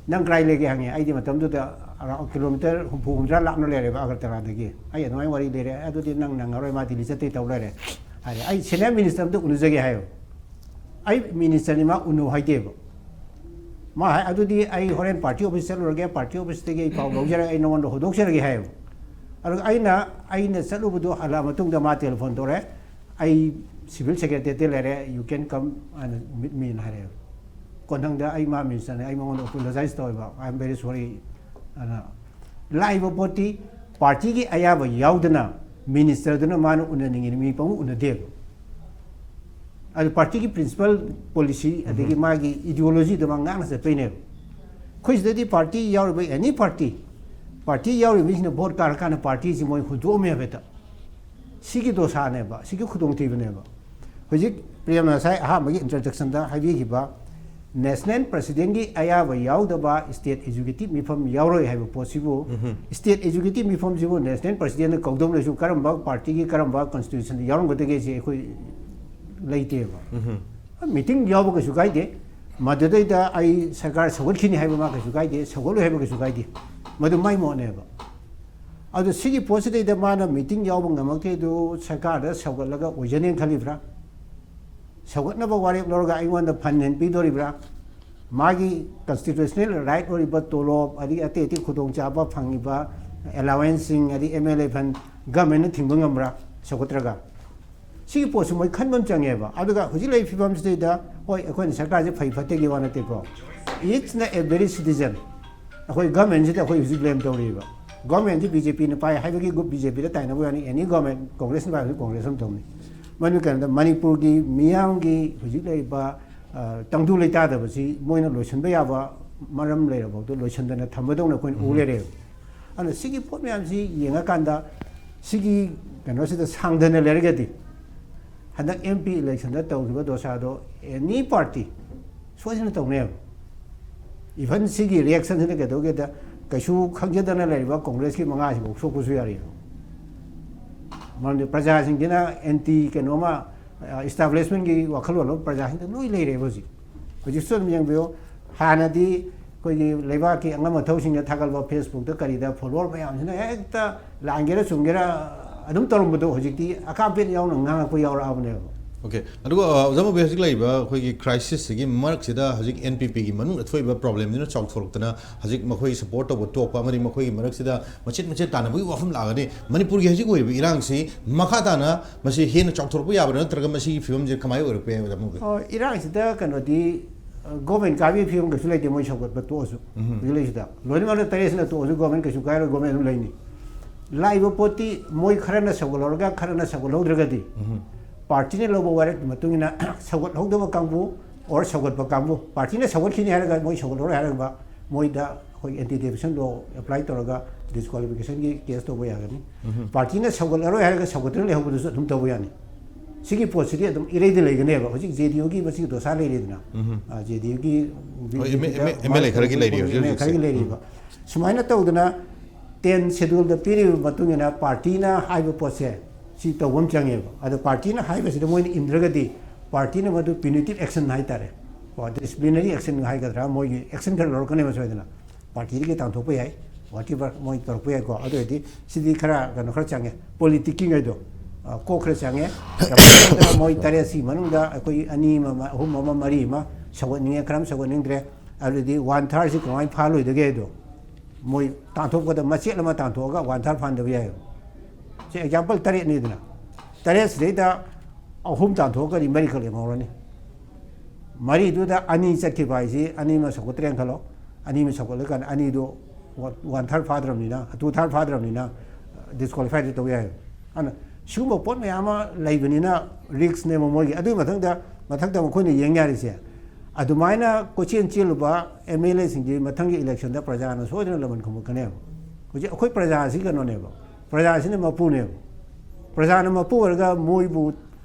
"ꯅꯪ ꯀꯗꯥꯏ ꯂꯩꯒꯦ?" ꯍꯪꯉꯦ꯫ ꯑꯩꯗꯤ ꯃꯇꯝꯗꯨꯗ ꯑꯔꯥꯎꯟ ꯀꯤꯂꯣꯃꯤꯇꯔ ꯍꯨꯝꯐꯨ ꯍꯨꯝꯗ꯭ꯔꯥ ꯂꯥꯞꯅ ꯂꯩꯔꯦꯕ ꯑꯒꯔꯇꯂꯥꯗꯒꯤ꯫ "ꯑꯩ ꯑꯗꯨꯃꯥꯏꯅ ꯋꯥꯔꯤ ꯂꯩꯔꯦ, ꯑꯗꯨꯗꯤ ꯅꯪ ꯅꯪꯉꯔꯣꯏ, ꯃꯥ ꯗꯤꯜꯂꯤ ꯆꯠꯇꯣꯏ ꯇꯧ ꯂꯩꯔꯦ" ꯍꯥꯏꯔꯦ꯫ "ꯑꯩ ꯁꯦꯅꯤꯌꯔ ꯃꯤꯅꯤꯁꯇꯔ ꯑꯝꯇ ꯎꯅꯖꯒꯦ" ꯍꯥꯏꯌꯦꯕ꯫ ꯑꯩ ꯃꯤꯅꯤꯁꯇꯔꯅꯤ, ꯃꯥ ꯎꯅꯧ ꯍꯥꯏꯗꯦꯕ꯫ ꯃꯥ ꯍꯥꯏ, "ꯑꯗꯨꯗꯤ ꯑꯩ ꯍꯣꯔꯦꯟ ꯄꯥꯔꯇꯤ ꯑꯣꯐꯤꯁ ꯆꯠꯂꯨꯔꯒꯦ, ꯄꯥꯔꯇꯤ ꯑꯣꯐꯤꯁꯇꯒꯤ ꯑꯩ ꯄꯥꯎ ꯂꯧꯖꯔꯒ ꯑꯩ ꯅꯉꯣꯟꯗ ꯍꯧꯗꯣꯛꯆꯔꯒꯦ" ꯍꯥꯏꯌꯦꯕ꯫ ꯑꯗꯨꯒ ꯑꯩꯅ, ꯑꯩꯅ ꯆꯠꯂꯨꯕꯗꯣ ꯍꯜꯂꯛꯑ ꯃꯇꯨꯡꯗ ꯃꯥ ꯇꯦꯂꯤꯐꯣꯟ ꯇꯧꯔꯦ, "ꯑꯩ ꯁꯤꯚꯤꯜ ꯁꯦꯀ꯭ꯔꯦꯇꯔꯤꯌꯦꯠꯇ ꯂꯩꯔꯦ, you can come and meet me" ꯍꯥꯏꯔꯛꯑꯦꯕ꯫ ꯀꯣꯟꯊꯪꯗ ꯑꯩ ꯃꯥ ꯃꯤꯅꯤꯁꯇꯔꯅꯦ, ꯑꯩ ꯃꯉꯣꯟꯗ ꯑꯦꯄꯣꯂꯣꯖꯥꯏꯁ ꯇꯧꯋꯦꯕ, "I am very sorry" ꯑꯅ꯫ ꯂꯥꯛꯏꯕ ꯄꯣꯠꯇꯤ ꯄꯥꯔꯇꯤꯒꯤ ꯑꯌꯥꯕ ꯌꯥꯎꯗꯅ ꯃꯤꯅꯤꯁꯇꯔꯗꯨꯅ ꯃꯥꯅ ꯎꯅꯅꯤꯡꯉꯤ ꯃꯤ ꯄꯪꯎ ꯎꯅꯗꯦꯕ꯫ ꯑꯗꯨ ꯄꯥꯔꯇꯤꯒꯤ ꯄ꯭ꯔꯤꯟꯁꯤꯄꯜ ꯄꯣꯂꯤꯁꯤ ꯑꯗꯒꯤ ꯃꯥꯒꯤ ꯏꯗꯤꯑꯣꯂꯣꯖꯤꯗꯨ ꯃꯥ ꯉꯥꯛꯅ ꯆꯠꯄꯩꯅꯦꯕ꯫ ꯑꯩꯈꯣꯏ ꯁꯤꯗꯗꯤ ꯄꯥꯔꯇꯤ ꯌꯥꯎꯔꯤꯕ, ꯑꯦꯅꯤ ꯄꯥꯔꯇꯤ, ꯄꯥꯔꯇꯤ ꯌꯥꯎꯔꯤꯕ ꯃꯤꯁꯤꯡꯅ ꯚꯣꯠ ꯀꯥꯔꯀꯥꯟꯗ ꯄꯥꯔꯇꯤꯁꯤ ꯃꯣꯏ ꯍꯨꯟꯗꯣꯛꯑꯝꯃꯦꯕ ꯍꯦꯛꯇ꯫ ꯁꯤꯒꯤ ꯗꯣꯁꯥꯅꯦꯕ, ꯁꯤꯒꯤ ꯈꯨꯗꯣꯡꯊꯤꯕꯅꯦꯕ꯫ ꯍꯧꯖꯤꯛ ꯄ꯭ꯔꯦꯝꯅ ꯉꯁꯥꯏ ꯑꯍꯥꯟꯕꯒꯤ ꯏꯟꯇ꯭ꯔꯗꯛꯁꯟꯗ ꯍꯥꯏꯕꯤꯈꯤꯕ, ꯅꯦꯁꯅꯦꯜ ꯄ꯭ꯔꯁꯤꯗꯦꯟꯒꯤ ꯑꯌꯥꯕ ꯌꯥꯎꯗꯕ ꯁ꯭ꯇꯦꯠ ꯑꯦꯛꯖꯤꯀ꯭ꯌꯨꯇꯤꯚ ꯃꯤꯐꯝ ꯌꯥꯎꯔꯣꯏ ꯍꯥꯏꯕ ꯄꯣꯠꯁꯤꯕꯨ, ꯁ꯭ꯇꯦꯠ ꯑꯦꯛꯖꯤꯀ꯭ꯌꯨꯇꯤꯚ ꯃꯤꯐꯝꯁꯤꯕꯨ ꯅꯦꯁꯅꯦꯜ ꯄ꯭ꯔꯁꯤꯗꯦꯟꯅ ꯀꯧꯗꯧ ꯂꯩꯔꯁꯨ ꯀꯔꯝꯕ ꯄꯥꯔꯇꯤꯒꯤ ꯀꯔꯝꯕ ꯀꯟꯁꯇꯤꯇ꯭ꯌꯨꯁꯟꯗ ꯌꯥꯎꯔꯝꯒꯗꯒꯦ ꯁꯤ ꯑꯩꯈꯣꯏ ꯂꯩꯇꯦꯕ꯫ ꯃꯤꯇꯤꯡ ꯌꯥꯎꯕ ꯀꯩꯁꯨ ꯀꯥꯏꯗꯦ, ꯃꯗꯨꯗꯩꯗ ꯑꯩ ꯁꯔꯀꯥꯔ ꯁꯧꯒꯠꯈꯤꯅꯤ ꯍꯥꯏꯕ ꯃꯥ ꯀꯩꯁꯨ ꯀꯥꯏꯗꯦ, ꯁꯧꯒꯠꯂꯣꯏ ꯍꯥꯏꯕ ꯀꯩꯁꯨ ꯀꯥꯏꯗꯦ, ꯃꯗꯨ ꯃꯥꯏ ꯃꯣꯠꯅꯦꯕ꯫ ꯑꯗꯣ ꯁꯤꯒꯤ ꯄꯣꯠꯁꯤꯗꯩꯗ ꯃꯥꯅ ꯃꯤꯇꯤꯡ ꯌꯥꯎꯕ ꯉꯝꯃꯛꯇ꯭ꯔꯤꯗꯨ ꯁꯔꯀꯥꯔꯗ ꯁꯧꯒꯠꯂꯒ ꯑꯣꯏꯖꯅꯦꯅ ꯈꯜꯂꯤꯕ꯭ꯔꯥ? ꯁꯧꯒꯠꯅꯕ ꯋꯥꯔꯦꯞ ꯂꯧꯔꯒ ꯑꯩꯉꯣꯟꯗ ꯐꯟ ꯍꯦꯟ ꯄꯤꯗꯣꯔꯤꯕ꯭ꯔꯥ? ꯃꯥꯒꯤ ꯀꯟꯁꯇꯤꯇ꯭ꯌꯨꯁꯅꯦꯜ ꯔꯥꯏꯠ ꯑꯣꯏꯔꯤꯕ ꯇꯣꯂꯣꯞ, ꯑꯗꯒꯤ ꯑꯇꯩ ꯑꯇꯩ ꯈꯨꯗꯣꯡꯆꯥꯕ ꯐꯪꯉꯤꯕ ꯑꯦꯂꯥꯋꯦꯟꯁꯁꯤꯡ, ꯑꯗꯒꯤ ꯑꯦꯝ ꯑꯦꯜ ꯑꯦ ꯐꯟ ꯒꯃꯦꯟꯅ ꯊꯤꯡꯕ ꯉꯝꯕ꯭ꯔꯥ ꯁꯧꯒꯠꯇ꯭ꯔꯒ? ꯁꯤꯒꯤ ꯄꯣꯠꯁꯤ ꯃꯣꯏ ꯈꯟꯕ ꯑꯃ ꯆꯪꯉꯦꯕ꯫ ꯑꯗꯨꯒ ꯍꯧꯖꯤꯛ ꯂꯩꯔꯤꯕ ꯐꯤꯕꯝꯁꯤꯗꯩꯗ, ꯍꯣꯏ, ꯑꯩꯈꯣꯏꯅ ꯁꯔꯀꯥꯔꯁꯦ ꯐꯩ ꯐꯠꯇꯦꯒꯤ ꯋꯥ ꯅꯠꯇꯦꯀꯣ, each and every citizen, ꯑꯩꯈꯣꯏ ꯒꯃꯦꯟꯁꯤꯗ ꯑꯩꯈꯣꯏ ꯍꯧꯖꯤꯛ ꯕ꯭ꯂꯦꯝ ꯇꯧꯔꯤꯕ꯫ ꯒꯃꯦꯟꯁꯤ ꯕꯤ ꯖꯦ ꯄꯤꯅ ꯄꯥꯏ ꯍꯥꯏꯕꯒꯤ ꯒ꯭ꯔꯨꯞ ꯕꯤ ꯖꯦ ꯄꯤꯗ ꯇꯥꯏꯅꯕ ꯌꯥꯅꯤ, ꯑꯦꯅꯤ ꯒꯃꯦꯟ, ꯀꯣꯡꯒ꯭ꯔꯦꯁꯅ ꯄꯥꯏꯕꯁꯨ ꯀꯣꯡꯒ꯭ꯔꯦꯁ ꯑꯃ ꯇꯧꯅꯤ꯫ ꯃꯔꯝꯗꯤ ꯀꯩꯅꯣꯗ ꯃꯅꯤꯄꯨꯔꯒꯤ ꯃꯤꯌꯥꯝꯒꯤ ꯍꯧꯖꯤꯛ ꯂꯩꯔꯤꯕ, ꯑ, ꯇꯪꯗꯨ ꯂꯩꯇꯥꯗꯕꯁꯤ ꯃꯣꯏꯅ ꯂꯣꯏꯁꯤꯟꯕ ꯌꯥꯕ ꯃꯔꯝ ꯂꯩꯔꯐꯥꯎꯗ ꯂꯣꯏꯁꯤꯟꯗꯅ ꯊꯝꯕꯗꯧꯅ ꯑꯩꯈꯣꯏꯅ ꯎ ꯂꯩꯔꯦꯕ꯫ ꯑꯗꯨꯅ ꯁꯤꯒꯤ ꯄꯣꯠ ꯃꯌꯥꯝꯁꯤ ꯌꯦꯡꯉꯀꯥꯟꯗ, ꯁꯤꯒꯤ ꯀꯩꯅꯣꯁꯤꯗ ꯁꯥꯡꯗꯅ ꯂꯩꯔꯒꯗꯤ, ꯍꯟꯗꯛ ꯑꯦꯝ ꯄꯤ ꯏꯂꯦꯛꯁꯟꯗ ꯇꯧꯈꯤꯕ ꯗꯣꯁꯥꯗꯣ ꯑꯦꯅꯤ ꯄꯥꯔꯇꯤ ꯁꯣꯏꯗꯅ ꯇꯧꯅꯦꯕ꯫ ꯏꯚꯟ ꯁꯤꯒꯤ ꯔꯤꯌꯦꯛꯁꯟꯁꯤꯅ ꯀꯩꯗꯧꯒꯦꯗ, ꯀꯩꯁꯨ ꯈꯪꯖꯗꯅ ꯂꯩꯔꯤꯕ ꯀꯣꯡꯒ꯭ꯔꯦꯁꯀꯤ ꯃꯉꯥꯁꯤꯐꯥꯎ ꯁꯣꯛꯄꯁꯨ ꯌꯥꯔꯤꯕ꯫ ꯃꯔꯝꯗꯤ ꯄ꯭ꯔꯖꯥꯁꯤꯡꯁꯤꯅ ꯑꯦꯟꯇꯤ ꯀꯩꯅꯣꯃ, ꯑ, ꯏꯁꯇꯥꯕ꯭ꯂꯤꯁꯃꯦꯟꯒꯤ ꯋꯥꯈꯜꯂꯣꯟ ꯑꯃ ꯄ꯭ꯔꯖꯥꯁꯤꯡꯗ ꯂꯣꯏ ꯂꯩꯔꯦꯕ ꯍꯧꯖꯤꯛ꯫ ꯍꯧꯖꯤꯛꯁꯨ ꯑꯗꯨꯝ ꯌꯦꯡꯕꯤꯌꯨ, ꯍꯥꯟꯅꯗꯤ ꯑꯩꯈꯣꯏꯒꯤ ꯂꯩꯕꯥꯛꯀꯤ ꯑꯉꯝ ꯑꯊꯧꯁꯤꯡꯅ ꯊꯥꯒꯠꯄ ꯐꯦꯁꯕꯨꯛꯇ ꯀꯔꯤꯗ ꯐꯣꯂꯣꯋꯔ ꯃꯌꯥꯝꯁꯤꯅ ꯍꯦꯛꯇ ꯂꯥꯟꯒꯦꯔꯥ ꯆꯨꯝꯒꯦꯔꯥ ꯑꯗꯨꯝ ꯇꯧꯔꯝꯕꯗꯣ, ꯍꯧꯖꯤꯛꯇꯤ ꯑꯀꯥꯞꯄꯦꯠ ꯌꯥꯎꯅ ꯉꯥꯡꯉꯛꯄ ꯌꯥꯎꯔꯛꯑꯕꯅꯦꯕ꯫ ꯑꯣꯀꯦ, ꯑꯗꯨꯒ, ꯑ, ꯑꯣꯖꯥ ꯃꯣꯕꯤ, ꯍꯧꯖꯤꯛ ꯂꯩꯔꯤꯕ ꯑꯩꯈꯣꯏꯒꯤ ꯀ꯭ꯔꯥꯏꯁꯤꯁꯁꯤꯒꯤ ꯃꯔꯛꯁꯤꯗ ꯍꯧꯖꯤꯛ ꯑꯦꯟ ꯄꯤ ꯄꯤꯒꯤ ꯃꯅꯨꯡꯗ ꯊꯣꯛꯏꯕ ꯄ꯭ꯔꯣꯕ꯭ꯂꯦꯝꯁꯤꯅ ꯆꯥꯎꯊꯣꯔꯛꯇꯅ ꯍꯧꯖꯤꯛ ꯃꯈꯣꯏ ꯁꯄꯣꯔꯠ ꯇꯧꯕ ꯇꯣꯛꯄ ꯑꯃꯗꯤ ꯃꯈꯣꯏꯒꯤ ꯃꯔꯛꯁꯤꯗ ꯃꯆꯦꯠ ꯃꯆꯦꯠ ꯇꯥꯟꯅꯕꯒꯤ ꯋꯥꯐꯝ ꯂꯥꯛꯑꯒꯅꯤ꯫ ꯃꯅꯤꯄꯨꯔꯒꯤ ꯍꯧꯖꯤꯛ ꯑꯣꯏꯔꯤꯕ ꯏꯔꯥꯡꯁꯤ ꯃꯈꯥ ꯇꯥꯅ ꯃꯁꯤ ꯍꯦꯟꯅ ꯆꯥꯎꯊꯣꯔꯛꯄ ꯌꯥꯕ꯭ꯔꯥ, ꯅꯠꯇ꯭ꯔꯒ ꯃꯁꯤꯒꯤ ꯐꯤꯕꯝꯁꯦ ꯀꯃꯥꯏꯅ ꯑꯣꯏꯔꯛꯄ ꯌꯥꯏ, ꯑꯣꯖꯥ ꯃꯣꯕꯤ? ꯑꯣ, ꯏꯔꯥꯡꯁꯤꯗ ꯀꯩꯅꯣꯗꯤ, ꯑ, ꯒꯣꯔꯃꯦꯟ ꯀꯥꯕꯒꯤ ꯐꯤꯕꯝ ꯀꯩꯁꯨ ꯂꯩꯇꯦ, ꯃꯣꯏ ꯁꯧꯒꯠꯄ ꯇꯣꯛꯑꯁꯨ꯫ ꯍꯧꯖꯤꯛ ꯂꯩꯁꯤꯗ ꯂꯣꯏꯅꯃꯛꯅ ꯇꯔꯦꯠꯁꯤꯅ ꯇꯣꯛꯑꯁꯨ ꯒꯣꯔꯃꯦꯟ ꯀꯩꯁꯨ ꯀꯥꯏꯔꯣꯏ, ꯒꯣꯔꯃꯦꯟ ꯑꯗꯨꯝ ꯂꯩꯅꯤ꯫ ꯂꯥꯛꯏꯕ ꯄꯣꯠꯇꯤ ꯃꯣꯏ ꯈꯔꯅ ꯁꯧꯒꯠꯍꯧꯔꯒ ꯈꯔꯅ ꯁꯧꯒꯠꯍꯧꯗ꯭ꯔꯒꯗꯤ, ꯄꯥꯔꯇꯤꯅ ꯂꯧꯕ ꯋꯥꯔꯦꯞꯀꯤ ꯃꯇꯨꯡ ꯏꯟꯅ ꯁꯧꯒꯠꯍꯧꯗꯕ ꯀꯥꯡꯕꯨ ꯑꯣꯔ ꯁꯧꯒꯠꯄ ꯀꯥꯡꯕꯨ, ꯄꯥꯔꯇꯤꯅ ꯁꯧꯒꯠꯈꯤꯅꯤ ꯍꯥꯏꯔꯒ ꯃꯣꯏ ꯁꯧꯒꯠꯍꯧꯔꯣꯏ ꯍꯥꯏꯔꯒ ꯃꯣꯏꯗ ꯑꯩꯈꯣꯏ ꯑꯦꯟꯇꯤ ꯗꯤꯐꯦꯃꯦꯁꯟ ꯂꯣ ꯑꯦꯄ꯭ꯂꯥꯏ ꯇꯧꯔꯒ ꯗꯤꯁꯀ꯭ꯋꯥꯂꯤꯐꯤꯀꯦꯁꯟꯒꯤ ꯀꯦꯁ ꯇꯧꯕ ꯌꯥꯒꯅꯤ꯫ ꯄꯥꯔꯇꯤꯅ ꯁꯧꯒꯠꯂꯔꯣꯏ ꯍꯥꯏꯔꯒ ꯁꯧꯒꯠꯇꯨꯅ ꯂꯩꯍꯧꯕꯗꯨꯁꯨ ꯑꯗꯨꯝ ꯇꯧꯕ ꯌꯥꯅꯤ꯫ ꯁꯤꯒꯤ ꯄꯣꯠꯁꯤꯗꯤ ꯑꯗꯨꯝ ꯏꯔꯩꯗ ꯂꯩꯒꯅꯦꯕ꯫ ꯍꯧꯖꯤꯛ ꯖꯦ ꯗꯤ ꯌꯨꯒꯤ ꯃꯁꯤꯒꯤ ꯗꯣꯁꯥ ꯂꯩꯔꯦꯗꯅ, ꯖꯦ ꯗꯤ ꯌꯨꯒꯤ ꯍꯣꯏ, M A-, M A-, M L A ꯈꯔꯒꯤ ꯂꯩꯔꯤ ꯍꯧꯖꯤꯛ ꯑꯦꯝ ꯑꯦꯜ ꯑꯦ ꯍꯧꯖꯤꯛꯁꯦ꯫ ꯈꯔꯒꯤ ꯂꯩꯔꯤꯕ꯫ ꯁꯨꯃꯥꯏꯅ ꯇꯧꯗꯅ ꯇꯦꯟ ꯁꯦꯗꯨꯜꯗ ꯄꯤꯔꯤꯕ ꯃꯇꯨꯡ ꯏꯟꯅ ꯄꯥꯔꯇꯤꯅ ꯍꯥꯏꯕ ꯄꯣꯠꯁꯦ ꯁꯤ ꯇꯧꯕ ꯑꯃ ꯆꯪꯉꯦꯕ꯫ ꯑꯗꯣ ꯄꯥꯔꯇꯤꯅ ꯍꯥꯏꯕꯁꯤꯗ ꯃꯣꯏꯅ ꯏꯟꯗ꯭ꯔꯒꯗꯤ ꯄꯥꯔꯇꯤꯅ ꯃꯗꯨ punitive action ꯍꯥꯏꯇꯥꯔꯦ, ꯀꯣ, disciplinary action ꯍꯥꯏꯒꯗ꯭ꯔꯥ, ꯃꯣꯏꯒꯤ action ꯈꯔ ꯂꯧꯔꯛꯀꯅꯦꯕ ꯁꯣꯏꯗꯅ꯫ ꯄꯥꯔꯇꯤꯗꯒꯤ ꯇꯥꯟꯊꯣꯛꯄ ꯌꯥꯏ, whatever ꯃꯣꯏ ꯇꯧꯔꯛꯄ ꯌꯥꯏꯀꯣ꯫ ꯑꯗꯨ ꯑꯣꯏꯔꯗꯤ ꯁꯤꯗꯤ ꯈꯔ ꯀꯩꯅꯣ ꯈꯔ ꯆꯪꯉꯦ, politicking ꯍꯥꯏꯗꯣ, ꯑ, ꯀꯣꯛ ꯈꯔ ꯆꯪꯉꯦ꯫ ꯀꯃꯥꯏꯅ ꯇꯧꯗꯅ ꯃꯣꯏ ꯇꯔꯦꯠꯁꯤ ꯃꯅꯨꯡꯗ ꯑꯩꯈꯣꯏ ꯑꯅꯤ ꯑꯃ, ꯑꯍꯨꯝ ꯑꯃ, ꯃꯔꯤ ꯑꯃ ꯁꯧꯒꯠꯅꯤꯡꯉꯦ, ꯈꯔ ꯑꯃ ꯁꯧꯒꯠꯅꯤꯡꯗ꯭ꯔꯦ꯫ ꯑꯗꯨꯗꯤ one thirdꯁꯤ ꯀꯃꯥꯏꯅ ꯐꯥꯍꯜꯂꯣꯏꯗꯒꯦ ꯍꯥꯏꯗꯣ, ꯃꯣꯏ ꯇꯥꯟꯊꯣꯛꯄꯗ ꯃꯆꯦꯠ ꯑꯃ ꯇꯥꯟꯊꯣꯛꯑꯒ one third ꯐꯥꯍꯟꯗꯕ ꯌꯥꯏꯑꯕ꯫ ꯁꯤ example ꯇꯔꯦꯠꯅꯤꯗꯅ, ꯇꯔꯦꯠꯁꯤꯗꯩꯗ ꯑꯍꯨꯝ ꯇꯥꯟꯊꯣꯛꯑꯒꯗꯤ ꯃꯔꯤꯈꯛ ꯂꯦꯝꯍꯧꯔꯅꯤ꯫ ꯃꯔꯤꯗꯨꯗ ꯑꯅꯤ ꯆꯠꯈꯤꯕ ꯍꯥꯏꯁꯤ, ꯑꯅꯤ ꯑꯃ ꯁꯧꯒꯠꯇ꯭ꯔꯦꯅ ꯈꯜꯂꯣ, ꯑꯅꯤ ꯑꯃ ꯁꯧꯒꯠꯂꯀꯥꯟꯗ ꯑꯅꯤꯗꯣ one third ꯐꯥꯗ꯭ꯔꯕꯅꯤꯅ, two third ꯐꯥꯗ꯭ꯔꯕꯅꯤꯅ disqualify ꯇꯧ ꯌꯥꯏꯑꯕ꯫ ꯑꯗꯨꯅ ꯁꯤꯒꯨꯝꯕ ꯄꯣꯠ ꯃꯌꯥꯝ ꯑꯃ ꯂꯩꯕꯅꯤꯅ riskꯅꯦꯕ ꯃꯣꯏꯒꯤ꯫ ꯑꯗꯨꯒꯤ ꯃꯊꯪꯗ, ꯃꯊꯛꯇ ꯃꯈꯣꯏꯅ ꯌꯦꯡ ꯌꯥꯔꯤꯁꯦ, ꯑꯗꯨꯃꯥꯏꯅ ꯀꯣꯏꯆꯦꯟ ꯆꯦꯜꯂꯨꯕ MLAꯁꯤꯡꯁꯤ ꯃꯊꯪꯒꯤ electionꯗ ꯄ꯭ꯔꯖꯥꯅ ꯁꯣꯏꯗꯅ ꯂꯃꯟ ꯈꯨꯝꯃꯛꯀꯅꯦꯕ꯫ ꯍꯧꯖꯤꯛ ꯑꯩꯈꯣꯏ ꯄ꯭ꯔꯖꯥꯁꯤ ꯀꯩꯅꯣꯅꯦꯕ, ꯄ꯭ꯔꯖꯥꯁꯤꯅ ꯃꯄꯨꯅꯦꯕ꯫ ꯄ꯭ꯔꯖꯥꯅ ꯃꯄꯨ ꯑꯣꯏꯔꯒ ꯃꯣꯏꯕꯨ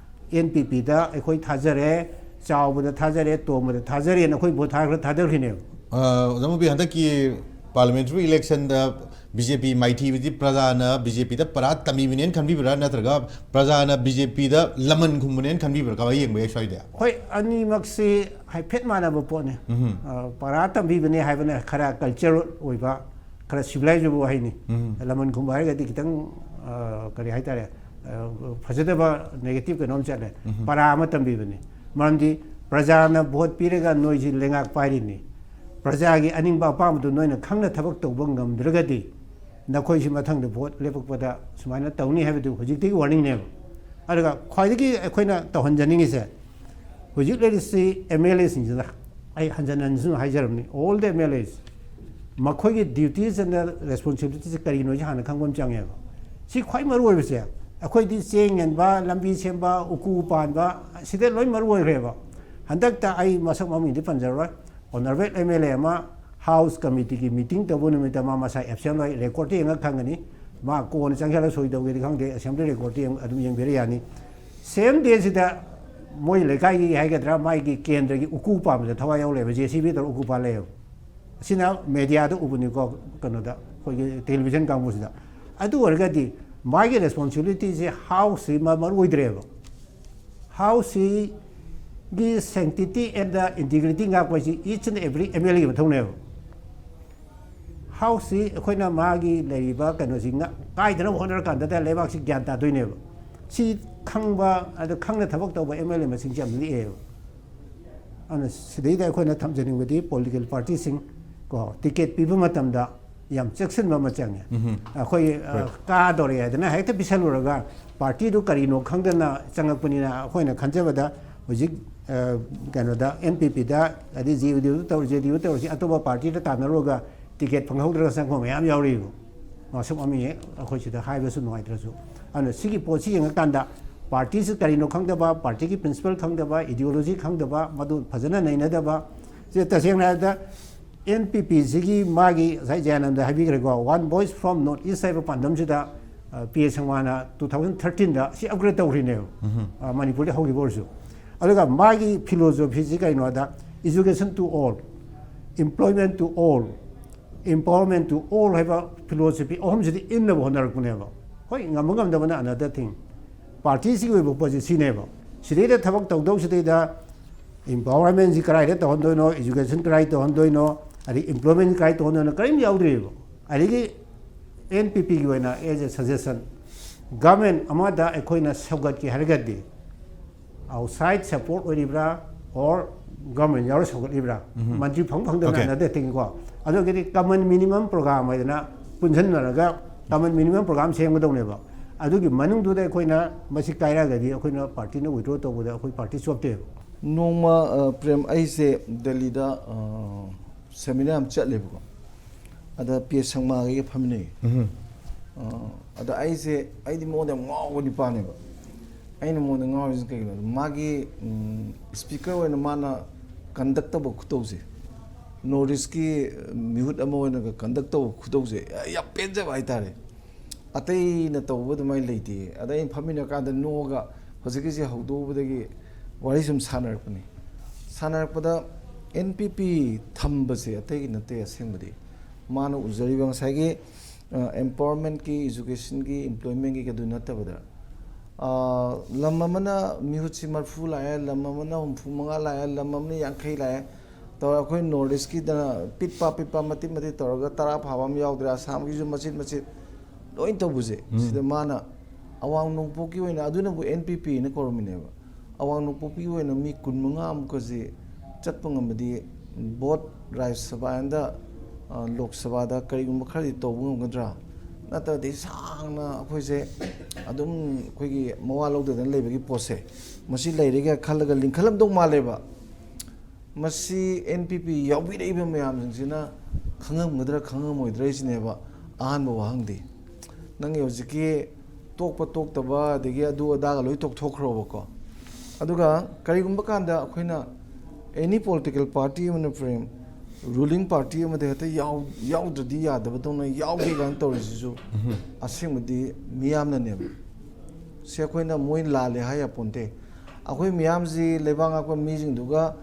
NPPꯗ ꯑꯩꯈꯣꯏ ꯊꯥꯖꯔꯦ, ꯆꯥꯎꯕꯗ ꯊꯥꯖꯔꯦ, ꯇꯣꯝꯕꯗ ꯊꯥꯖꯔꯦꯅ ꯑꯩꯈꯣꯏ ꯚꯣꯠ ꯊꯥꯈ꯭ꯔ ꯊꯥꯗꯈ꯭ꯔꯤꯅꯦꯕ꯫ ꯑ, ꯑꯣꯖꯥ ꯃꯨꯕꯤ, ꯍꯟꯗꯛꯀꯤ parliamentary electionꯗ BJP ꯃꯥꯏꯊꯤꯕꯗꯤ ꯄ꯭ꯔꯖꯥꯅ BJPꯗ ꯄꯔꯥ ꯇꯝꯕꯤꯕꯅꯦꯅ ꯈꯟꯕꯤꯕ꯭ꯔꯥ, ꯅꯠꯇ꯭ꯔꯒ ꯄ꯭ꯔꯖꯥꯅ BJPꯗ ꯂꯃꯟ ꯈꯨꯝꯕꯅꯦꯅ ꯈꯟꯕꯤꯕ꯭ꯔꯥ? ꯀꯃꯥꯏꯅ ꯌꯦꯡꯕ ꯌꯥꯏ ꯁ꯭ꯋꯥꯏꯗ? ꯍꯣꯏ, ꯑꯅꯤꯃꯛꯁꯤ ꯍꯥꯏꯐꯦꯠ ꯃꯥꯟꯅꯕ ꯄꯣꯠꯅꯤ꯫ ꯎꯝꯍꯨꯝ꯫ ꯑ, ꯄꯔꯥ ꯇꯝꯕꯤꯕꯅꯦ ꯍꯥꯏꯕꯅ ꯈꯔ cultural ꯑꯣꯏꯕ, ꯈꯔ civilized ꯑꯣꯏꯕ ꯋꯥꯍꯩꯅꯤ꯫ ꯎꯝ꯫ ꯂꯃꯟ ꯈꯨꯝꯕ ꯍꯥꯏꯔꯒꯗꯤ ꯈꯤꯇꯪ, ꯑ, ꯀꯔꯤ ꯍꯥꯏꯇꯥꯔꯦ, ꯑ, ꯐꯖꯗꯕ negative ꯀꯩꯅꯣꯝ ꯆꯠꯂꯦ꯫ ꯎꯝ꯫ ꯄꯔꯥ ꯑꯃ ꯇꯝꯕꯤꯕꯅꯤ꯫ ꯃꯔꯝꯗꯤ ꯄ꯭ꯔꯖꯥꯅ ꯚꯣꯠ ꯄꯤꯔꯒ ꯅꯣꯏꯁꯤ ꯂꯩꯉꯥꯛ ꯄꯥꯏꯔꯤꯅꯤ꯫ ꯄ꯭ꯔꯖꯥꯒꯤ ꯑꯅꯤꯡꯕ ꯑꯄꯥꯝꯕꯗꯨ ꯅꯣꯏꯅ ꯈꯪꯅ ꯊꯕꯛ ꯇꯧꯕ ꯉꯝꯗ꯭ꯔꯒꯗꯤ ꯅꯈꯣꯏꯁꯤ ꯃꯊꯪꯗ ꯚꯣꯠ ꯂꯦꯞꯄꯛꯄꯗ ꯁꯨꯃꯥꯏꯅ ꯇꯧꯅꯤ ꯍꯥꯏꯕꯗꯨ ꯍꯧꯖꯤꯛꯇꯒꯤ warningꯅꯦꯕ꯫ ꯑꯗꯨꯒ ꯈ꯭ꯋꯥꯏꯗꯒꯤ ꯑꯩꯈꯣꯏꯅ ꯇꯧꯍꯟꯖꯅꯤꯡꯉꯤꯁꯦ, ꯍꯧꯖꯤꯛ ꯂꯩꯔꯤꯁꯤ MLAꯁꯤꯡꯁꯤꯗ ꯑꯩ ꯍꯟꯖꯟ ꯍꯟꯖꯟ ꯍꯥꯏꯖꯔꯕꯅꯤ, all the MLAs, ꯃꯈꯣꯏꯒꯤ duties and responsibilities ꯀꯔꯤꯅꯣ ꯁꯤ ꯍꯥꯟꯅ ꯈꯪꯕ ꯑꯃ ꯆꯪꯉꯦꯕ꯫ ꯁꯤ ꯈ꯭ꯋꯥꯏ ꯃꯔꯨ ꯑꯣꯏꯕꯁꯦ, ꯑꯩꯈꯣꯏꯗꯤ ꯆꯦꯡ ꯌꯦꯟꯕ, ꯂꯝꯕꯤ ꯁꯦꯝꯕ, ꯎꯀꯨ ꯄꯥꯟꯕ, ꯁꯤꯗ ꯂꯣꯏ ꯃꯔꯨ ꯑꯣꯏꯈ꯭ꯔꯦꯕ꯫ ꯍꯟꯗꯛꯇ ꯑꯩ ꯃꯁꯛ ꯃꯃꯤꯡꯗꯤ ꯄꯟꯖꯔꯔꯣꯏ, honourable MLA ꯑꯃ House Committeeꯒꯤ meeting ꯇꯧꯕ ꯅꯨꯃꯤꯠꯇ ꯃꯥ ꯃꯁꯥ absent ꯑꯣꯏ, recordꯇ ꯌꯦꯡꯉꯒ ꯈꯪꯒꯅꯤ꯫ ꯃꯥ ꯀꯣꯟꯅ ꯆꯪꯁꯤꯜꯂꯒ ꯁꯣꯏ ꯇꯧꯒꯦꯗꯤ ꯈꯪꯗꯦ, assembly recordꯇ ꯌꯦꯡ-, ꯑꯗꯨꯝ ꯌꯦꯡꯕꯤꯔ ꯌꯥꯅꯤ꯫ Same dayꯁꯤꯗ ꯃꯣꯏ ꯂꯩꯀꯥꯏꯒꯤ ꯍꯥꯏꯒꯗ꯭ꯔꯥ, ꯃꯥꯒꯤ ꯀꯦꯟꯗ꯭ꯔꯒꯤ ꯎꯀꯨ ꯄꯥꯟꯕꯗ ꯊꯋꯥꯏ ꯌꯥꯎ ꯂꯩꯕ, JCB ꯇꯧꯔ ꯎꯀꯨ ꯄꯥꯜ ꯂꯩꯌꯦꯕ꯫ ꯑꯁꯤꯅ mediaꯗ ꯎꯕꯅꯤꯀꯣ, ꯀꯩꯅꯣꯗ, ꯑꯩꯈꯣꯏꯒꯤ television ꯀꯥꯡꯕꯨꯁꯤꯗ꯫ ꯑꯗꯨ ꯑꯣꯏꯔꯒꯗꯤ ꯃꯥꯒꯤ ꯔꯦꯁꯄꯣꯟꯁꯤꯕꯤꯂꯤꯇꯤꯁꯦ ꯍꯥꯎꯁꯁꯤ ꯃꯔꯨ ꯑꯣꯏꯗ꯭ꯔꯦꯕ꯫ ꯍꯥꯎꯁꯁꯤꯒꯤ ꯁꯦꯡꯇꯤꯇꯤ ꯑꯦꯟ ꯗ ꯏꯟꯇꯤꯒ꯭ꯔꯤꯇꯤ ꯉꯥꯛꯄ ꯍꯥꯏꯁꯤ each and every M L A ꯒꯤ ꯃꯊꯧꯅꯦꯕ꯫ ꯍꯥꯎꯁꯁꯤ ꯑꯩꯈꯣꯏꯅ ꯃꯥꯒꯤ ꯂꯩꯔꯤꯕ ꯀꯩꯅꯣꯁꯤ ꯉꯥꯛ-, ꯀꯥꯏꯗꯅꯕ ꯍꯣꯠꯅꯔꯀꯥꯟꯗꯗ ꯂꯩꯕꯥꯛꯁꯤ ꯒ꯭ꯌꯥꯟ ꯇꯥꯗꯣꯏꯅꯦꯕ꯫ ꯁꯤ ꯈꯪꯕ, ꯑꯗ ꯈꯪꯅ ꯊꯕꯛ ꯇꯧꯕ M L A ꯃꯁꯤꯡꯁꯤ ꯌꯥꯝ ꯂꯤꯛꯑꯦꯕ꯫ ꯑꯗꯨꯅ ꯁꯤꯗꯩꯗ ꯑꯩꯈꯣꯏꯅ ꯊꯝꯖꯅꯤꯡꯕꯗꯤ political party ꯁꯤꯡ ꯀꯣ, ꯇꯤꯀꯦꯠ ꯄꯤꯕ ꯃꯇꯝꯗ ꯌꯥꯝ ꯆꯦꯛꯁꯤꯟꯕ ꯑꯃ ꯆꯪꯉꯦ꯫ ꯑꯩꯈꯣꯏ, ꯑ, ꯀꯥꯗꯧꯔꯦ ꯍꯥꯏꯗꯅ ꯍꯦꯛꯇ ꯄꯤꯁꯜꯂꯨꯔꯒ party ꯗꯨ ꯀꯔꯤꯅꯣ ꯈꯪꯗꯅ ꯆꯪꯉꯛꯄꯅꯤꯅ ꯑꯩꯈꯣꯏꯅ ꯈꯟꯖꯕꯗ ꯍꯧꯖꯤꯛ, ꯑ, ꯀꯩꯅꯣꯗ N P P ꯗ, ꯑꯗꯩ J D U ꯗ ꯇꯧꯔꯤ, J D U ꯇꯧꯔꯤꯁꯤ ꯑꯇꯣꯞꯄ party ꯗ ꯇꯥꯟꯅꯔꯨꯔꯒ ꯇꯤꯀꯦꯠ ꯐꯪꯍꯧꯗ꯭ꯔꯒ ꯆꯪꯕ ꯃꯌꯥꯝ ꯌꯥꯎꯔꯤꯕ꯫ ꯃꯁꯛ ꯃꯃꯤꯡ ꯍꯦꯛ ꯑꯩꯈꯣꯏ ꯁꯤꯗ ꯍꯥꯏꯕꯁꯨ ꯅꯨꯡꯉꯥꯏꯇ꯭ꯔꯁꯨ꯫ ꯑꯗꯨꯅ ꯁꯤꯒꯤ ꯄꯣꯠꯁꯤ ꯌꯦꯡꯉꯀꯥꯟꯗ party ꯁꯤ ꯀꯔꯤꯅꯣ ꯈꯪꯗꯕ, party ꯒꯤ principle ꯈꯪꯗꯕ, ideology ꯈꯪꯗꯕ, ꯃꯗꯨ ꯐꯖꯅ ꯅꯩꯅꯗꯕ, ꯁꯤ ꯇꯁꯦꯡꯅ ꯍꯥꯏꯔꯕꯗ N P P ꯁꯤꯒꯤ ꯃꯥꯒꯤ ꯉꯁꯥꯏ ꯖꯌꯥꯅꯟꯗ ꯍꯥꯏꯕꯤꯈ꯭ꯔꯦꯀꯣ, One Voice from North East ꯍꯥꯏꯕ ꯄꯥꯟꯗꯝꯁꯤꯗ, ꯑ, P A ꯁꯪꯃꯥꯅ two thousand thirteen ꯗ ꯁꯤ upgrade ꯇꯧꯈ꯭ꯔꯤꯅꯦꯕ, ꯑ, ꯃꯅꯤꯄꯨꯔꯗ ꯍꯧꯈꯤꯕ ꯑꯣꯏꯔꯁꯨ꯫ ꯑꯗꯨꯒ ꯃꯥꯒꯤ philosophy ꯁꯤ ꯀꯩꯅꯣꯗ, education to all, employment to all, empowerment to all ꯍꯥꯏꯕ philosophy ꯑꯍꯨꯝꯁꯤꯗꯤ ꯏꯟꯅꯕ ꯍꯣꯠꯅꯔꯛꯄꯅꯦꯕ꯫ ꯍꯣꯏ, ꯉꯝꯕ ꯉꯝꯗꯕꯅ another thing꯫ Party ꯁꯤꯒꯤ ꯑꯣꯏꯕ ꯄꯣꯠꯁꯤ ꯁꯤꯅꯦꯕ꯫ ꯁꯤꯗꯩꯗ ꯊꯕꯛ ꯇꯧꯗꯧꯁꯤꯗꯩꯗ empowerment ꯁꯤ ꯀꯗꯥꯏꯗ ꯇꯧꯍꯟꯗꯣꯏꯅꯣ, education ꯀꯗꯥꯏ ꯇꯧꯍꯟꯗꯣꯏꯅꯣ, ꯑꯗꯩ employment ꯀꯗꯥꯏ ꯇꯧꯍꯟꯗꯣꯏꯅꯣ, ꯀꯔꯤꯝ ꯌꯥꯎꯗ꯭ꯔꯤꯕ꯫ ꯑꯗꯒꯤ N P P ꯒꯤ ꯑꯣꯏꯅ as a suggestion, government ꯑꯃꯗ ꯑꯩꯈꯣꯏꯅ ꯁꯧꯒꯠꯀꯦ ꯍꯥꯏꯔꯒꯗꯤ, outside support ꯑꯣꯏꯔꯤꯕ꯭ꯔꯥ, or government ꯌꯥꯎꯔ ꯁꯧꯒꯠꯂꯤꯕ꯭ꯔꯥ? ꯃꯟꯇ꯭ꯔꯤ ꯐꯪ ꯐꯪꯗꯅ Okay. another thing ꯀꯣ꯫ ꯑꯗꯨꯒꯤꯗꯤ common minimum program ꯍꯥꯏꯗꯅ ꯄꯨꯟꯁꯤꯟꯅꯔꯒ common minimum program ꯁꯦꯝꯒꯗꯧꯅꯦꯕ꯫ ꯑꯗꯨꯒꯤ ꯃꯅꯨꯡꯗꯨꯗ ꯑꯩꯈꯣꯏꯅ ꯃꯁꯤ ꯀꯥꯏꯔꯛꯑꯒꯗꯤ ꯑꯩꯈꯣꯏꯅ party ꯅ withdraw ꯇꯧꯕꯗ ꯑꯩꯈꯣꯏ party ꯆꯣꯞꯇꯦꯕ꯫ ꯅꯣꯡꯃ, ꯑ, ꯄ꯭ꯔꯦꯝ, ꯑꯩꯁꯦ ꯗꯦꯜꯂꯤꯗ, ꯑ, seminar ꯑꯃ ꯆꯠꯂꯦꯕꯀꯣ꯫ ꯑꯗ P A ꯁꯪꯃꯥꯒ ꯑꯩꯒ ꯐꯝꯃꯤꯟꯅꯩ꯫ ꯑ, ꯑꯗ ꯑꯩꯁꯦ, ꯑꯩꯗꯤ ꯃꯉꯣꯟꯗ ꯌꯥꯝ ꯉꯥꯎꯕ ꯅꯨꯄꯥꯅꯦꯕ꯫ ꯑꯩꯅ ꯃꯉꯣꯟꯗ ꯉꯥꯎꯔꯤꯁꯤꯅ ꯀꯩꯒꯤꯅꯣꯗ, ꯃꯥꯒꯤ, ꯎꯝ, speaker ꯑꯣꯏꯅ ꯃꯥꯅ conduct ꯇꯧꯕ ꯈꯨꯇꯧꯁꯦ, North East ꯀꯤ ꯃꯤꯍꯨꯠ ꯑꯃ ꯑꯣꯏꯅꯒ conduct ꯇꯧꯕ ꯈꯨꯇꯧꯁꯦ ꯑꯩ ꯌꯥꯝ ꯄꯦꯟꯖꯕ ꯍꯥꯏꯇꯥꯔꯦ꯫ ꯑꯇꯩꯅ ꯇꯧꯕ ꯑꯗꯨꯃꯥꯏꯅ ꯂꯩꯇꯦ꯫ ꯑꯗ ꯑꯩꯅ ꯐꯝꯃꯤꯟꯅꯔꯀꯥꯟꯗ ꯅꯣꯛꯑꯒ ꯍꯧꯖꯤꯛꯀꯤꯁꯦ ꯍꯧꯗꯣꯛꯎꯕꯗꯒꯤ ꯋꯥꯔꯤ ꯁꯨꯝ ꯁꯥꯟꯅꯔꯛꯄꯅꯤ꯫ ꯁꯥꯟꯅꯔꯛꯄꯗ N P P ꯊꯝꯕꯁꯦ ꯑꯇꯩꯒꯤ ꯅꯠꯇꯦ, ꯑꯁꯦꯡꯕꯗꯤ ꯃꯥꯅ ꯎꯖꯔꯤꯕ ꯉꯁꯥꯏꯒꯤ ꯑꯦꯝꯄꯥꯋꯔꯃꯦꯟꯠꯀꯤ, ꯏꯖꯨꯀꯦꯁꯟꯒꯤ, ꯏꯝꯄ꯭ꯂꯣꯏꯃꯦꯟꯠꯀꯤ ꯑꯗꯨ ꯅꯠꯇꯕꯗ, ꯑ, ꯂꯝ ꯑꯃꯅ ꯃꯤꯍꯨꯠꯁꯤ ꯃꯔꯤꯐꯨ ꯂꯥꯛꯑꯦ, ꯂꯝ ꯑꯃꯅ ꯍꯨꯝꯐꯨ ꯃꯉꯥ ꯂꯥꯛꯑꯦ, ꯂꯝ ꯑꯃꯅ ꯌꯥꯡꯈꯩ ꯂꯥꯛꯑꯦ ꯇꯧꯔ, ꯑꯩꯈꯣꯏ ꯅꯣꯔꯠ ꯏꯁꯀꯤꯗꯅ ꯄꯤꯠꯄ ꯄꯤꯠꯄ ꯃꯇꯤꯠ ꯃꯇꯤꯠ ꯇꯧꯔꯒ ꯇꯔꯥ ꯐꯥꯕ ꯑꯃ ꯌꯥꯎꯗ꯭ꯔꯦ, ꯑꯁꯥꯝꯒꯤꯁꯨ ꯃꯆꯤꯠ ꯃꯆꯤꯠ ꯂꯣꯏ ꯇꯧꯕꯁꯦ꯫ ꯎꯝ꯫ ꯁꯤꯗ ꯃꯥꯅ ꯑꯋꯥꯡ ꯅꯣꯡꯄꯣꯛꯀꯤ ꯑꯣꯏꯅ, ꯑꯗꯨꯅꯕꯨ ꯑꯦꯟ ꯄꯤ ꯄꯤꯅ ꯀꯧꯔꯝꯃꯤꯅꯦꯕ, ꯑꯋꯥꯡ ꯅꯣꯡꯄꯣꯛꯄꯤꯒꯤ ꯑꯣꯏꯅ ꯃꯤ ꯀꯨꯟ ꯃꯉꯥ ꯑꯃꯨꯛꯀꯁꯤ ꯆꯠꯄ ꯉꯝꯃꯗꯤ, ꯕꯣꯠ ꯔꯥꯖ꯭ꯌ ꯁꯚꯥ ꯑꯦꯟꯗ, ꯑ, ꯂꯣꯛ ꯁꯚꯥꯗ ꯀꯔꯤꯒꯨꯝꯕ ꯈꯔꯗꯤ ꯇꯧꯕ ꯉꯝꯒꯗ꯭ꯔꯥ? ꯅꯠꯇ꯭ꯔꯗꯤ ꯁꯥꯡꯅ ꯑꯩꯈꯣꯏꯁꯦ ꯑꯗꯨꯝ ꯑꯩꯈꯣꯏꯒꯤ ꯃꯋꯥ ꯂꯧꯗꯗꯅ ꯂꯩꯕꯒꯤ ꯄꯣꯠꯁꯦ, ꯃꯁꯤ ꯂꯩꯔꯦꯒ ꯈꯜꯂꯒ ꯂꯤꯡꯈꯠꯂꯝꯗꯧ ꯃꯥꯜꯂꯦꯕ꯫ ꯃꯁꯤ ꯑꯦꯟ ꯄꯤ ꯄꯤ ꯌꯥꯎꯕꯤꯔꯛꯏꯕ ꯃꯌꯥꯝꯁꯤꯡꯁꯤꯅ ꯈꯪꯉꯝꯒꯗ꯭ꯔꯥ ꯈꯪꯉꯝꯃꯣꯏꯗ꯭ꯔꯥ ꯁꯤꯅꯦꯕ ꯑꯍꯥꯟꯕ ꯋꯥꯍꯪꯗꯤ꯫ ꯅꯪꯒꯤ ꯍꯧꯖꯤꯛꯀꯤ ꯇꯣꯛꯄ ꯇꯣꯛꯇꯕ ꯑꯗꯒꯤ ꯑꯗꯨ ꯑꯗꯥꯒ ꯂꯣꯏ ꯇꯣꯛꯊꯣꯛꯈ꯭ꯔꯣꯕꯀꯣ꯫ ꯑꯗꯨꯒ ꯀꯔꯤꯒꯨꯝꯕ ꯀꯥꯟꯗ ꯑꯩꯈꯣꯏꯅ ꯑꯦꯅꯤ ꯄꯣꯂꯤꯇꯤꯀꯦꯜ ꯄꯥꯔꯇꯤ ꯑꯃꯅ ꯄ꯭ꯔꯦꯝ, ꯔꯨꯂꯤꯡ ꯄꯥꯔꯇꯤ ꯑꯃꯗ ꯍꯦꯛꯇ ꯌꯥꯎ-, ꯌꯥꯎꯗ꯭ꯔꯗꯤ ꯌꯥꯗꯕꯗꯧꯅ ꯌꯥꯎꯒꯦ ꯀꯥꯏꯅ ꯇꯧꯔꯤꯁꯤꯁꯨ ꯎꯝꯍꯨꯝ꯫ ꯑꯁꯦꯡꯕꯗꯤ ꯃꯤꯌꯥꯝꯅꯅꯦꯕ꯫ ꯁꯤ ꯑꯩꯈꯣꯏꯅ ꯃꯣꯏ ꯂꯥꯜꯂꯦ ꯍꯥꯏ ꯌꯥꯄꯣꯟꯇꯦ꯫ ꯑꯩꯈꯣꯏ ꯃꯤꯌꯥꯝꯁꯤ ꯂꯩꯕꯥꯛ ꯉꯥꯛꯄ ꯃꯤꯁꯤꯡꯗꯨꯒ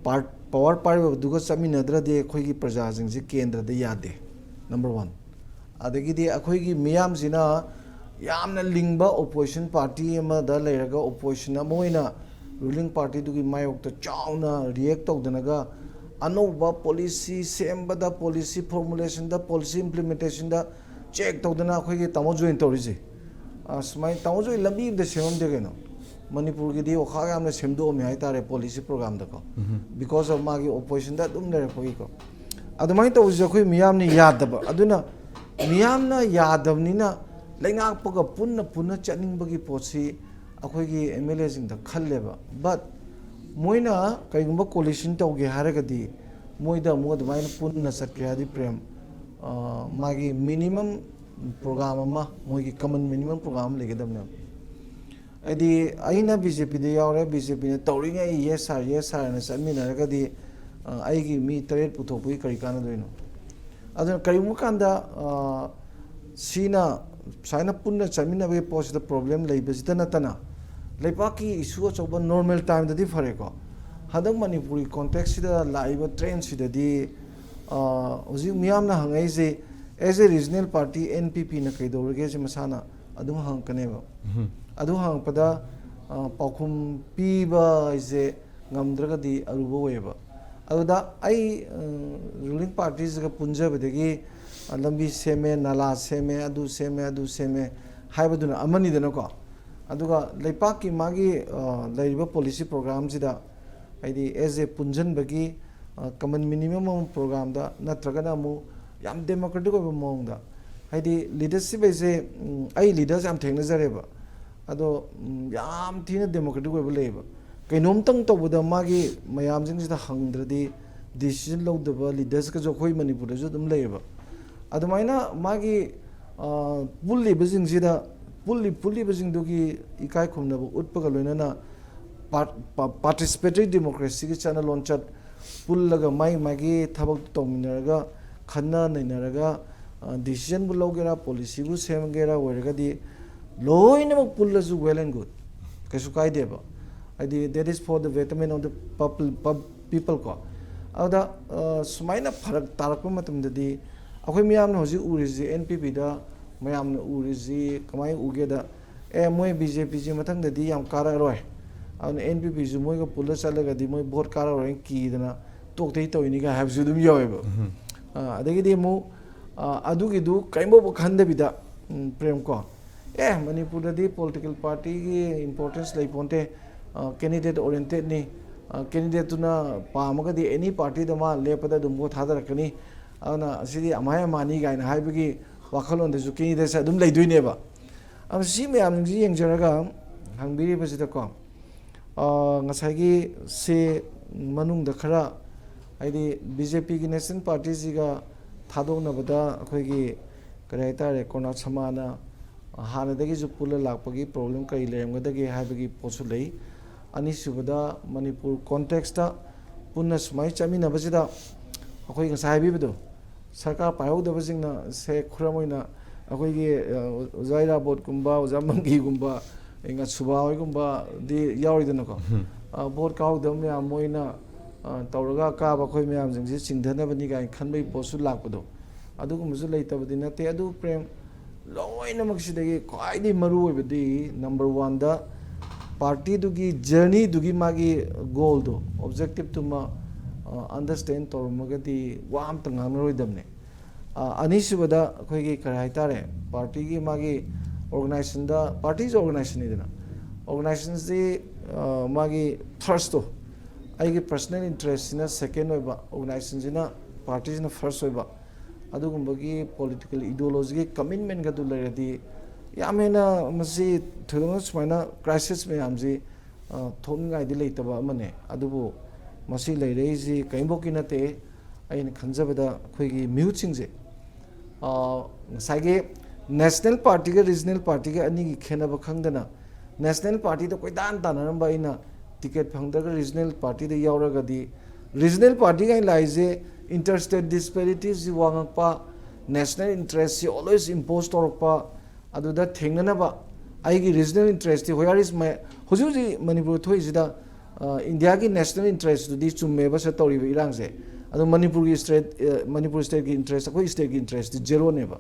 ꯄꯥꯔ-, ꯄꯋꯥꯔ ꯄꯥꯏꯔꯤꯕꯗꯨꯒ ꯆꯠꯃꯤꯟꯅꯗ꯭ꯔꯗꯤ ꯑꯩꯈꯣꯏꯒꯤ ꯄ꯭ꯔꯖꯥꯁꯤꯡꯁꯤ ꯀꯦꯟꯗ꯭ꯔꯗ ꯌꯥꯗꯦ, ꯅꯝꯕꯔ ꯋꯥꯟ꯫ ꯑꯗꯒꯤꯗꯤ ꯑꯩꯈꯣꯏꯒꯤ ꯃꯤꯌꯥꯝꯁꯤꯅ ꯌꯥꯝꯅ ꯂꯤꯡꯕ ꯑꯣꯄꯣꯖꯤꯁꯟ ꯄꯥꯔꯇꯤ ꯑꯃꯗ ꯂꯩꯔꯒ ꯑꯣꯄꯣꯖꯤꯁꯟ ꯑꯃ ꯑꯣꯏꯅ ꯔꯨꯂꯤꯡ ꯄꯥꯔꯇꯤꯗꯨꯒꯤ ꯃꯥꯌꯣꯛꯇ ꯆꯥꯎꯅ ꯔꯤꯌꯦꯛ ꯇꯧꯗꯅꯒ ꯑꯅꯧꯕ ꯄꯣꯂꯤꯁꯤ ꯁꯦꯝꯕꯗ, ꯄꯣꯂꯤꯁꯤ ꯐꯣꯔꯃꯨꯂꯦꯁꯟꯗ, ꯄꯣꯂꯤꯁꯤ ꯏꯝꯄ꯭ꯂꯤꯃꯦꯟꯇꯦꯁꯟꯗ ꯆꯦꯛ ꯇꯧꯗꯅ ꯑꯩꯈꯣꯏꯒꯤ ꯇꯥꯃꯣ ꯖꯣꯏꯟ ꯇꯧꯔꯤꯁꯦ꯫ ꯑ, ꯁꯨꯃꯥꯏꯅ ꯇꯥꯃꯣ ꯖꯣꯏꯟ ꯂꯝꯕꯤ ꯑꯃꯗ ꯁꯦꯝꯃꯝꯗꯦ ꯀꯩꯅꯣ꯫ ꯃꯅꯤꯄꯨꯔꯒꯤꯗꯤ ꯑꯣꯈꯥꯛ ꯌꯥꯝꯅ ꯁꯦꯝꯗꯣꯛꯑꯝꯃꯦ ꯍꯥꯏꯇꯥꯔꯦ ꯄꯣꯂꯤꯁꯤ ꯄ꯭ꯔꯣꯒ꯭ꯔꯥꯝꯗꯀꯣ꯫ ꯎꯝꯍꯨꯝ꯫ Because of ꯃꯥꯒꯤ ꯑꯣꯄꯣꯖꯤꯁꯟꯗ ꯑꯗꯨꯝ ꯂꯩꯔꯛꯄꯒꯤꯀꯣ꯫ ꯑꯗꯨꯃꯥꯏꯅ ꯇꯧꯕꯁꯦ ꯑꯩꯈꯣꯏ ꯃꯤꯌꯥꯝꯅ ꯌꯥꯗꯕ꯫ ꯑꯗꯨꯅ ꯃꯤꯌꯥꯝꯅ ꯌꯥꯗꯕꯅꯤꯅ ꯂꯩꯉꯥꯛꯄꯒ ꯄꯨꯟꯅ ꯄꯨꯟꯅ ꯆꯠꯅꯤꯡꯕꯒꯤ ꯄꯣꯠꯁꯤ ꯑꯩꯈꯣꯏꯒꯤ ꯑꯦꯝ ꯑꯦꯜ ꯑꯦꯁꯤꯡꯗ ꯈꯜꯂꯦꯕ꯫ But ꯃꯣꯏꯅ ꯀꯩꯒꯨꯝꯕ ꯀꯣꯂꯤꯁꯟ ꯇꯧꯒꯦ ꯍꯥꯏꯔꯒꯗꯤ ꯃꯣꯏꯗ ꯑꯃꯨꯛ ꯑꯗꯨꯃꯥꯏꯅ ꯄꯨꯟꯅ ꯆꯠꯀꯦ ꯍꯥꯏꯔꯗꯤ ꯄ꯭ꯔꯦꯝ, ꯑ, ꯃꯥꯒꯤ ꯃꯤꯅꯤꯃꯝ ꯄ꯭ꯔꯣꯒ꯭ꯔꯥꯝ ꯑꯃ, ꯃꯣꯏꯒꯤ ꯀꯃꯟ ꯃꯤꯅꯤꯃꯝ ꯄ꯭ꯔꯣꯒ꯭ꯔꯥꯝ ꯑꯃ ꯂꯩꯒꯗꯕꯅꯦꯕ꯫ ꯍꯥꯏꯗꯤ ꯑꯩꯅ ꯕꯤ ꯖꯦ ꯄꯤꯗ ꯌꯥꯎꯔꯦ, ꯕꯤ ꯖꯦ ꯄꯤꯅ ꯇꯧꯔꯤꯉꯩ yes sir, yes sir ꯍꯥꯏꯅ ꯆꯠꯃꯤꯟꯅꯔꯒꯗꯤ, ꯑ, ꯑꯩꯒꯤ ꯃꯤ ꯇꯔꯦꯠ ꯄꯨꯊꯣꯛꯄꯒꯤ ꯀꯔꯤ ꯀꯥꯟꯅꯗꯣꯏꯅꯣ? ꯑꯗꯨꯅ ꯀꯔꯤꯒꯨꯝꯕ ꯀꯥꯟꯗ, ꯑ, ꯁꯤꯅ ꯁꯨꯃꯥꯏꯅ ꯄꯨꯟꯅ ꯆꯠꯃꯤꯟꯅꯕꯒꯤ ꯄꯣꯠꯁꯤꯗ ꯄ꯭ꯔꯣꯕ꯭ꯂꯦꯝ ꯂꯩꯕꯁꯤꯗ ꯅꯠꯇꯅ ꯂꯩꯕꯥꯛꯀꯤ ꯏꯁꯨ ꯑꯆꯧꯕ ꯅꯣꯔꯃꯦꯜ ꯇꯥꯏꯝꯗꯗꯤ ꯐꯔꯦꯀꯣ꯫ ꯍꯟꯗꯛ ꯃꯅꯤꯄꯨꯔꯒꯤ ꯀꯣꯟꯇꯦꯛꯁꯁꯤꯗ ꯂꯥꯛꯏꯕ ꯇ꯭ꯔꯦꯟꯁꯤꯗꯗꯤ, ꯑ, ꯍꯧꯖꯤꯛ ꯃꯤꯌꯥꯝꯅ ꯍꯪꯉꯛꯏꯁꯦ, As a regional party, N P P ꯅ ꯀꯩꯗꯧꯔꯒꯦ ꯁꯤ ꯃꯁꯥꯅ ꯑꯗꯨꯝ ꯍꯪꯉꯛꯀꯅꯦꯕ꯫ ꯑꯗꯨ ꯍꯪꯉꯛꯄꯗ, ꯑ, ꯄꯥꯎꯈꯨꯝ ꯄꯤꯕ ꯍꯥꯏꯁꯦ ꯉꯝꯗ꯭ꯔꯒꯗꯤ ꯑꯔꯨꯕ ꯑꯣꯏꯌꯦꯕ꯫ ꯑꯗꯨꯗ ꯑꯩ, ꯑ, ruling party ꯁꯤꯒ ꯄꯨꯟꯖꯕꯗꯒꯤ, ꯑ, ꯂꯝꯕꯤ ꯁꯦꯝꯃꯦ, ꯅꯥꯂꯥ ꯁꯦꯝꯃꯦ, ꯑꯗꯨ ꯁꯦꯝꯃꯦ, ꯑꯗꯨ ꯁꯦꯝꯃꯦ ꯍꯥꯏꯕꯗꯨꯅ ꯑꯃꯅꯤꯗꯅꯀꯣ꯫ ꯑꯗꯨꯒ ꯂꯩꯄꯥꯛꯀꯤ ꯃꯥꯒꯤ, ꯑ, ꯂꯩꯔꯤꯕ policy program ꯁꯤꯗ, ꯍꯥꯏꯗꯤ, as a ꯄꯨꯟꯁꯤꯟꯕꯒꯤ, ꯑ, common minimum ꯑꯃ program ꯗ, ꯅꯠꯇ꯭ꯔꯒꯅ ꯑꯃꯨꯛ ꯌꯥꯝ democratic ꯑꯣꯏꯕ ꯃꯑꯣꯡꯗ, ꯍꯥꯏꯗꯤ, leadership ꯍꯥꯏꯁꯦ, ꯎꯝ, ꯑꯩ leaders ꯌꯥꯝ ꯊꯦꯡꯅꯖꯔꯦꯕ꯫ ꯑꯗꯣ, ꯎꯝ, ꯌꯥꯝ ꯊꯤꯅ democratic ꯑꯣꯏꯕ ꯂꯩꯌꯦꯕ꯫ ꯀꯩꯅꯣꯝꯇꯪ ꯇꯧꯕꯗ ꯃꯥꯒꯤ ꯃꯌꯥꯝꯁꯤꯡꯁꯤꯗ ꯍꯪꯗ꯭ꯔꯗꯤ decision ꯂꯧꯗꯕ leaders ꯀꯁꯨ ꯑꯩꯈꯣꯏ ꯃꯅꯤꯄꯨꯔꯗꯁꯨ ꯑꯗꯨꯝ ꯂꯩꯌꯦꯕ꯫ ꯑꯗꯨꯃꯥꯏꯅ ꯃꯥꯒꯤ, ꯑ, ꯄꯨꯜꯂꯤꯕꯁꯤꯡꯁꯤꯗ, ꯄꯨꯜꯂꯤ-, ꯄꯨꯜꯂꯤꯕꯁꯤꯡꯗꯨꯒꯤ ꯏꯀꯥꯏ ꯈꯨꯝꯅꯕ ꯎꯠꯄꯒ ꯂꯣꯏꯅꯅ, ꯄꯥꯔ-, ꯄꯥ-, participatory democracy ꯒꯤ ꯆꯠꯅ ꯂꯣꯟꯆꯠ ꯄꯨꯜꯂꯒ ꯃꯥꯏ ꯃꯥꯒꯤ ꯊꯕꯛ ꯇꯧꯃꯤꯟꯅꯔꯒ, ꯈꯟꯅ ꯅꯩꯅꯔꯒ, ꯑ, decision ꯕꯨ ꯂꯧꯒꯦꯔꯥ, policy ꯕꯨ ꯁꯦꯝꯒꯦꯔꯥ ꯑꯣꯏꯔꯒꯗꯤ, ꯂꯣꯏꯅꯃꯛ ꯄꯨꯜꯂꯁꯨ well and good, ꯀꯩꯁꯨ ꯀꯥꯏꯗꯦꯕ꯫ ꯍꯥꯏꯗꯤ, that is for the betterment of the pub-, pub-, people ꯀꯣ꯫ ꯑꯗꯨꯗ, ꯑ, ꯁꯨꯃꯥꯏꯅ ꯐꯔꯛ ꯇꯥꯔꯛꯄ ꯃꯇꯝꯗꯗꯤ, ꯑꯩꯈꯣꯏ ꯃꯤꯌꯥꯝꯅ ꯍꯧꯖꯤꯛ ꯎꯔꯤꯁꯤ, N P P ꯗ ꯃꯌꯥꯝꯅ ꯎꯔꯤꯁꯤ ꯀꯃꯥꯏꯅ ꯎꯒꯦꯗ, ꯑꯦ, ꯃꯣꯏ B J P ꯁꯤ ꯃꯊꯪꯗꯗꯤ ꯌꯥꯝ ꯀꯥꯔꯛꯑꯔꯣꯏ, ꯑꯗꯨꯅ N P P ꯁꯨ ꯃꯣꯏꯒ ꯄꯨꯜꯂ ꯆꯠꯂꯒꯗꯤ ꯃꯣꯏ vote ꯀꯥꯔꯛꯑꯔꯣꯏꯅ ꯀꯤꯗꯅ ꯇꯣꯛꯇꯩ ꯇꯧꯔꯤꯅꯤ ꯀꯥꯏ ꯍꯥꯏꯕꯁꯨ ꯑꯗꯨꯝ ꯌꯥꯎꯋꯦꯕ꯫ ꯑ, ꯑꯗꯒꯤꯗꯤ ꯑꯃꯨꯛ, ꯑ, ꯑꯗꯨꯒꯤꯗꯨ ꯀꯔꯤꯝꯐꯥꯎꯕ ꯈꯟꯗꯕꯤꯗ, ꯎꯝ, ꯄ꯭ꯔꯦꯝ ꯀꯣ, ꯑꯦ, ꯃꯅꯤꯄꯨꯔꯗꯗꯤ political party ꯒꯤ importance ꯂꯩ ꯄꯣꯟꯇꯦ, ꯑ, candidate oriented ꯅꯤ, ꯑ, candidate ꯇꯨꯅ ꯄꯥꯝꯃꯒꯗꯤ any party ꯗ ꯃꯥ ꯂꯦꯞꯄꯗ ꯑꯗꯨꯝ vote ꯊꯥꯗꯔꯛꯀꯅꯤ, ꯑꯗꯨꯅ ꯑꯁꯤꯗꯤ ꯑꯃꯥꯏ ꯑꯃꯥꯅꯤ ꯀꯥꯏꯅ ꯍꯥꯏꯕꯒꯤ ꯋꯥꯈꯜꯂꯣꯟꯗꯁꯨ candidate ꯁꯦ ꯑꯗꯨꯝ ꯂꯩꯗꯣꯏꯅꯦꯕ꯫ ꯑꯗꯨ ꯁꯤ ꯃꯌꯥꯝꯁꯤ ꯌꯦꯡꯖꯔꯒ ꯍꯪꯕꯤꯔꯤꯕꯁꯤꯗꯀꯣ, ꯑ, ꯉꯁꯥꯏꯒꯤ ꯁꯤ ꯃꯅꯨꯡꯗ ꯈꯔ, ꯍꯥꯏꯗꯤ, B J P ꯒꯤ national party ꯁꯤꯒ ꯊꯥꯗꯣꯛꯅꯕꯗ ꯑꯩꯈꯣꯏꯒꯤ, ꯀꯔꯤ ꯍꯥꯏꯇꯥꯔꯦ, ꯀꯣꯔꯅꯥꯠ ꯁꯃꯥꯅ ꯍꯥꯟꯅꯗꯒꯤꯁꯨ ꯄꯨꯜꯂ ꯂꯥꯛꯄꯒꯤ problem ꯀꯔꯤ ꯂꯩꯔꯝꯒꯗꯒꯦ ꯍꯥꯏꯕꯒꯤ ꯄꯣꯠꯁꯨ ꯂꯩ꯫ ꯑꯅꯤꯁꯨꯕꯗ, ꯃꯅꯤꯄꯨꯔ context ꯇ ꯄꯨꯟꯅ ꯁꯨꯃꯥꯏꯅ ꯆꯠꯃꯤꯟꯅꯕꯁꯤꯗ, ꯑꯩꯈꯣꯏ ꯉꯁꯥꯏ ꯍꯥꯏꯕꯤꯕꯗꯣ, ꯁꯔꯀꯥꯔ ꯄꯥꯏꯍꯧꯗꯕꯁꯤꯡꯅ, ꯁꯦ, ꯈꯨꯗꯝ ꯑꯣꯏꯅ ꯑꯩꯈꯣꯏꯒꯤ, ꯑ, ꯑꯣꯖꯥ ꯏꯔꯥꯕꯣꯠꯀꯨꯝꯕ, ꯑꯣꯖꯥ ꯃꯪꯒꯤꯒꯨꯝꯕ, ꯑꯩ ꯉ-, ꯁꯨꯕꯥ ꯍꯣꯏꯒꯨꯝꯕꯗꯤ ꯌꯥꯎꯔꯤꯗꯅꯀꯣ꯫ ꯎꯝ꯫ ꯑ, vote ꯀꯥꯍꯧꯗꯕ ꯃꯌꯥꯝ ꯃꯣꯏꯅ, ꯑ, ꯇꯧꯔꯒ ꯑꯀꯥꯕ ꯑꯩꯈꯣꯏ ꯃꯌꯥꯝꯁꯤꯡꯁꯦ ꯆꯤꯡꯊꯅꯕꯅꯤ ꯀꯥꯏꯅ ꯈꯟꯕꯒꯤ ꯄꯣꯠꯁꯨ ꯂꯥꯛꯄꯗꯣ, ꯑ, ꯑꯗꯨꯒꯨꯝꯕꯁꯨ ꯂꯩꯇꯕꯗꯤ ꯅꯠꯇꯦ꯫ ꯑꯗꯨ ꯄ꯭ꯔꯦꯝ, ꯂꯣꯏꯅꯃꯛꯁꯤꯗꯒꯤ ꯈ꯭ꯋꯥꯏꯗꯒꯤ ꯃꯔꯨ ꯑꯣꯏꯕꯗꯤ number one ꯗ party ꯗꯨꯒꯤ journey ꯗꯨꯒꯤ ꯃꯥꯒꯤ goal ꯗꯣ, objective ꯇꯨꯃ understand ꯇꯧꯔꯝꯃꯒꯗꯤ ꯋꯥ ꯑꯝꯇ ꯉꯥꯡꯅꯔꯣꯏꯗꯕꯅꯦ꯫ ꯑ, ꯑꯅꯤꯁꯨꯕꯗ ꯑꯩꯈꯣꯏꯒꯤ ꯀꯔꯤ ꯍꯥꯏꯇꯥꯔꯦ, party ꯒꯤ ꯃꯥꯒꯤ organization ꯗ, party ꯁꯨ organization ꯅꯤꯗꯅ, organization ꯁꯤ, ꯑ, ꯃꯥꯒꯤ first ꯇꯣ, ꯑꯩꯒꯤ personal interest ꯁꯤꯅ second ꯑꯣꯏꯕ, organization ꯁꯤꯅ, party ꯁꯤꯅ first ꯑꯣꯏꯕ, ꯑꯗꯨꯒꯨꯝꯕꯒꯤ political ideology ꯒꯤ commitment ꯒꯗꯨ ꯂꯩꯔꯗꯤ ꯌꯥꯝ ꯍꯦꯟꯅ ꯃꯁꯤ ꯊꯣꯏꯗꯣꯛꯅ ꯁꯨꯃꯥꯏꯅ crisis ꯃꯌꯥꯝꯁꯤ, ꯑ, ꯊꯣꯛꯅꯤꯡꯉꯥꯏꯗꯤ ꯂꯩꯇꯕ ꯑꯃꯅꯦ꯫ ꯑꯗꯨꯕꯨ ꯃꯁꯤ ꯂꯩꯔꯛꯏꯁꯤ ꯀꯔꯤꯝꯐꯥꯎꯀꯤ ꯅꯠꯇꯦ꯫ ꯑꯩꯅ ꯈꯟꯖꯕꯗ ꯑꯩꯈꯣꯏꯒꯤ ꯃꯤꯍꯨꯠꯁꯤꯡꯁꯦ, ꯑ, ꯉꯁꯥꯏꯒꯤ national party ꯒ regional party ꯒ ꯑꯅꯤꯒꯤ ꯈꯦꯠꯅꯕ ꯈꯪꯗꯅ national party ꯗ ꯀꯣꯏꯇꯥꯟ ꯇꯥꯟꯅꯔꯝꯕ ꯑꯩꯅ ticket ꯐꯪꯗ꯭ꯔꯒ regional party ꯗ ꯌꯥꯎꯔꯒꯗꯤ, regional party ꯒꯥꯏꯅ ꯂꯥꯛꯏꯁꯦ inter state disparities ꯁꯤ ꯋꯥꯡꯉꯛꯄ, national interest ꯁꯤ always impose ꯇꯧꯔꯛꯄ, ꯑꯗꯨꯗ ꯊꯦꯡꯅꯅꯕ ꯑꯩꯒꯤ regional interest T where is my, ꯍꯧꯖꯤꯛ ꯍꯧꯖꯤꯛ ꯃꯅꯤꯄꯨꯔ ꯊꯣꯛꯏꯁꯤꯗ, ꯑ, ꯏꯟꯗꯤꯌꯥꯒꯤ national interest ꯇꯨꯗꯤ ꯆꯨꯝꯃꯦꯕ ꯁꯤꯗ ꯇꯧꯔꯤꯕ ꯏꯔꯥꯡꯁꯦ꯫ ꯑꯗꯣ ꯃꯅꯤꯄꯨꯔꯒꯤ state, ꯑ, ꯃꯅꯤꯄꯨꯔ state ꯀꯤ interest, ꯑꯩꯈꯣꯏ state ꯀꯤ interest ꯇꯤ zero ꯅꯦꯕ꯫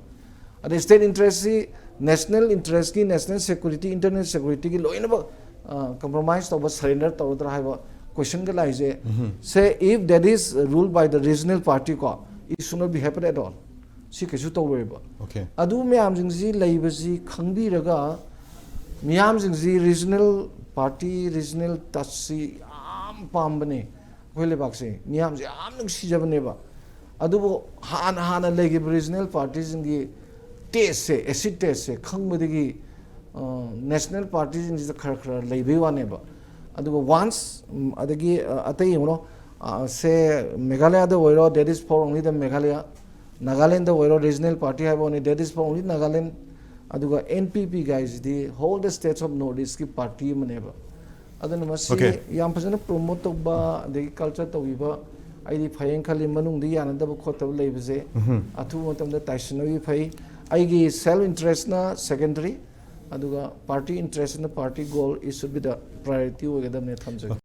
ꯑꯗꯩ state interest ꯁꯤ national interest ꯀꯤ, national security, internal security ꯒꯤ ꯂꯣꯏꯅꯃꯛ, ꯑ, compromise ꯇꯧꯕ, surrender ꯇꯧꯔꯗ꯭ꯔꯥ ꯍꯥꯏꯕ question ꯒ ꯂꯥꯛꯏꯁꯦ꯫ Say, if that is ruled by the regional party ꯀꯣ, it should not be happen at all꯫ ꯁꯤ ꯀꯩꯁꯨ ꯇꯧꯔꯣꯏꯕ꯫ Okay. ꯑꯗꯨ ꯃꯌꯥꯝꯁꯤꯡꯁꯤ ꯂꯩꯕꯁꯤ ꯈꯪꯕꯤꯔꯒ, ꯃꯤꯌꯥꯝꯁꯤꯡꯁꯤ regional party, regional touch ꯁꯤ ꯌꯥꯝ ꯄꯥꯝꯕꯅꯦ꯫ ꯑꯩꯈꯣꯏ ꯂꯩꯕꯥꯛꯁꯦ ꯃꯤꯌꯥꯝꯁꯦ ꯌꯥꯝ ꯅꯨꯡꯁꯤꯖꯕꯅꯦꯕ꯫ ꯑꯗꯨꯕꯨ ꯍꯥꯟꯅ, ꯍꯥꯟꯅ ꯂꯩꯈꯤꯕ regional party ꯁꯤꯡꯒꯤ taste ꯁꯦ, acid taste ꯁꯦ ꯈꯪꯕꯗꯒꯤ, ꯑ, national party ꯁꯤꯡꯁꯤꯗ ꯈꯔ, ꯈꯔ ꯂꯩꯕꯩ ꯋꯥꯅꯦꯕ꯫ ꯑꯗꯨꯒ once, ꯎꯝ, ꯑꯗꯒꯤ, ꯑ, ꯑꯇꯩ ꯌꯦꯡꯉꯨꯅꯣ, ꯑ, say, ꯃꯦꯘꯥꯂꯌꯥꯗ ꯑꯣꯏꯔꯣ, that is for only the Meghalaya, Nagaland ꯑꯣꯏꯔꯣ, regional party ꯍꯥꯏꯕ ꯋꯥꯅꯤ, that is for only Nagaland꯫ ꯑꯗꯨꯒ N P P ꯒꯥꯏꯁꯤꯗꯤ whole the states of North East ꯀꯤ party ꯑꯃꯅꯦꯕ꯫ ꯑꯗꯨꯅ ꯃꯁꯤ Okay. ꯌꯥꯝ ꯐꯖꯅ promote ꯇꯧꯕ, ꯑꯗꯒꯤ culture ꯇꯧꯕꯤꯕ ꯑꯩꯗꯤ ꯐꯩꯌꯦꯅ ꯈꯜꯂꯤ꯫ ꯃꯅꯨꯡꯗ ꯌꯥꯅꯗꯕ ꯈꯣꯠꯇꯕ ꯂꯩꯕꯁꯦ ꯑꯊꯨꯕ ꯃꯇꯝꯗ ꯇꯥꯏꯁꯤꯟꯅꯕꯤ ꯐꯩ꯫ ꯑꯩꯒꯤ self interest ꯅ secondary, ꯑꯗꯨꯒ party interest ꯅ party goal, it should be the priority ꯑꯣꯏꯒꯗꯕꯅꯦ ꯊꯝꯖꯒꯦ꯫